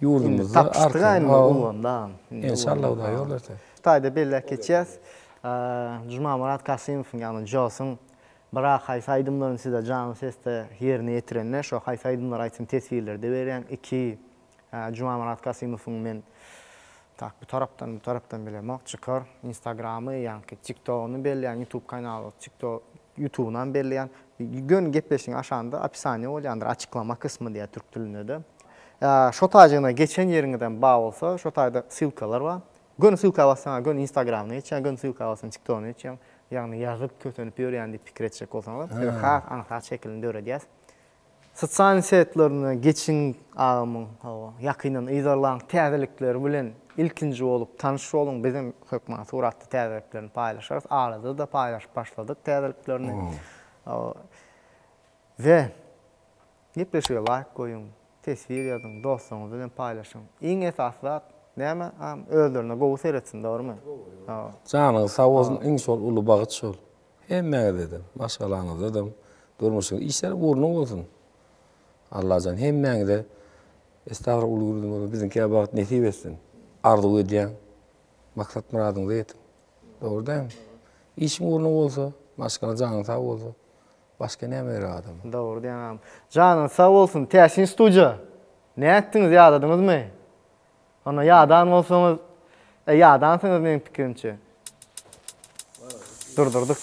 Ýurdumyzda
arkaýyn ulgamda agam.
Inşallah Hudaý ýol berse.
Şu taýda belläp geçýäs. Jumamyrat Kasymowyň ýagny Josyň Bira haýsy aýdymlaryny size janly sesde ýerine ýetirende şo haýsy aýdymlary aýtsyn teswirlerde berýäň iki Jumamyrat Kasymowyň men tak bu tarapdan bu tarapdan bilemok çykar instagramy ýaňky tiktogyny belleýän ýutub kanaly tiktok ýutubynam belleýän göni gepleşigiň aşagynda opisaniýa bolýandyr açyklama kysmy diýýär türk dilindede şo taýjygyna geçen ýeriňizem bar bolsa şo taýda ssylkalar bar Göni ssylka bassaň göni instagramyna geçýäň, göni ssylka bassaň tiktogyna geçýäň. Ýagny ýazyp kösenip ýörýän diýip pikir etjek bolsaňyzam, size has aňsat şekilini döredýäs. Sosial setlerine geçiň agamyň, hawa, ýakyndan yzarlaň, täzelikleri bilen ilkinji bolup tanyş boluň, bizem hökman suratda täzeliklerini paýlaşarys, arada-da paýlaşyp başladyk täzeliklerini. Hawa. We Gepleşige laýk goýuň, teswir ýazyň, dostlaryňyz bilen paýlaşyň. Iň esasy zat näme agam özlerine gowy seretsin dogrymy? Hawa.
Janyňyz sag bolsun iň şol uly bagyt şol. Hemmäňizedem, maşgalaňyzadam, durmuşyňyz işler ugruna bolsun. Allajan hemmäňize estagfurullah uly gürrüň bolsun biziňkä bagt nesip etsin. Arzuw edýän maksat myradyňyza ýetiň. Dogry dälmi? Işiň ugruna bolsa, maşgala janyň sag bolsa. Başga näme gerek adama?
Dogry diýýäň agam. Janyňyz sag bolsun Täsin studiýa. Nätdiňiz ýadadyňyzmy? Onda ýadan bolsaňyz, e ýadansyňyz meň pikirimçe. Durdurdyk.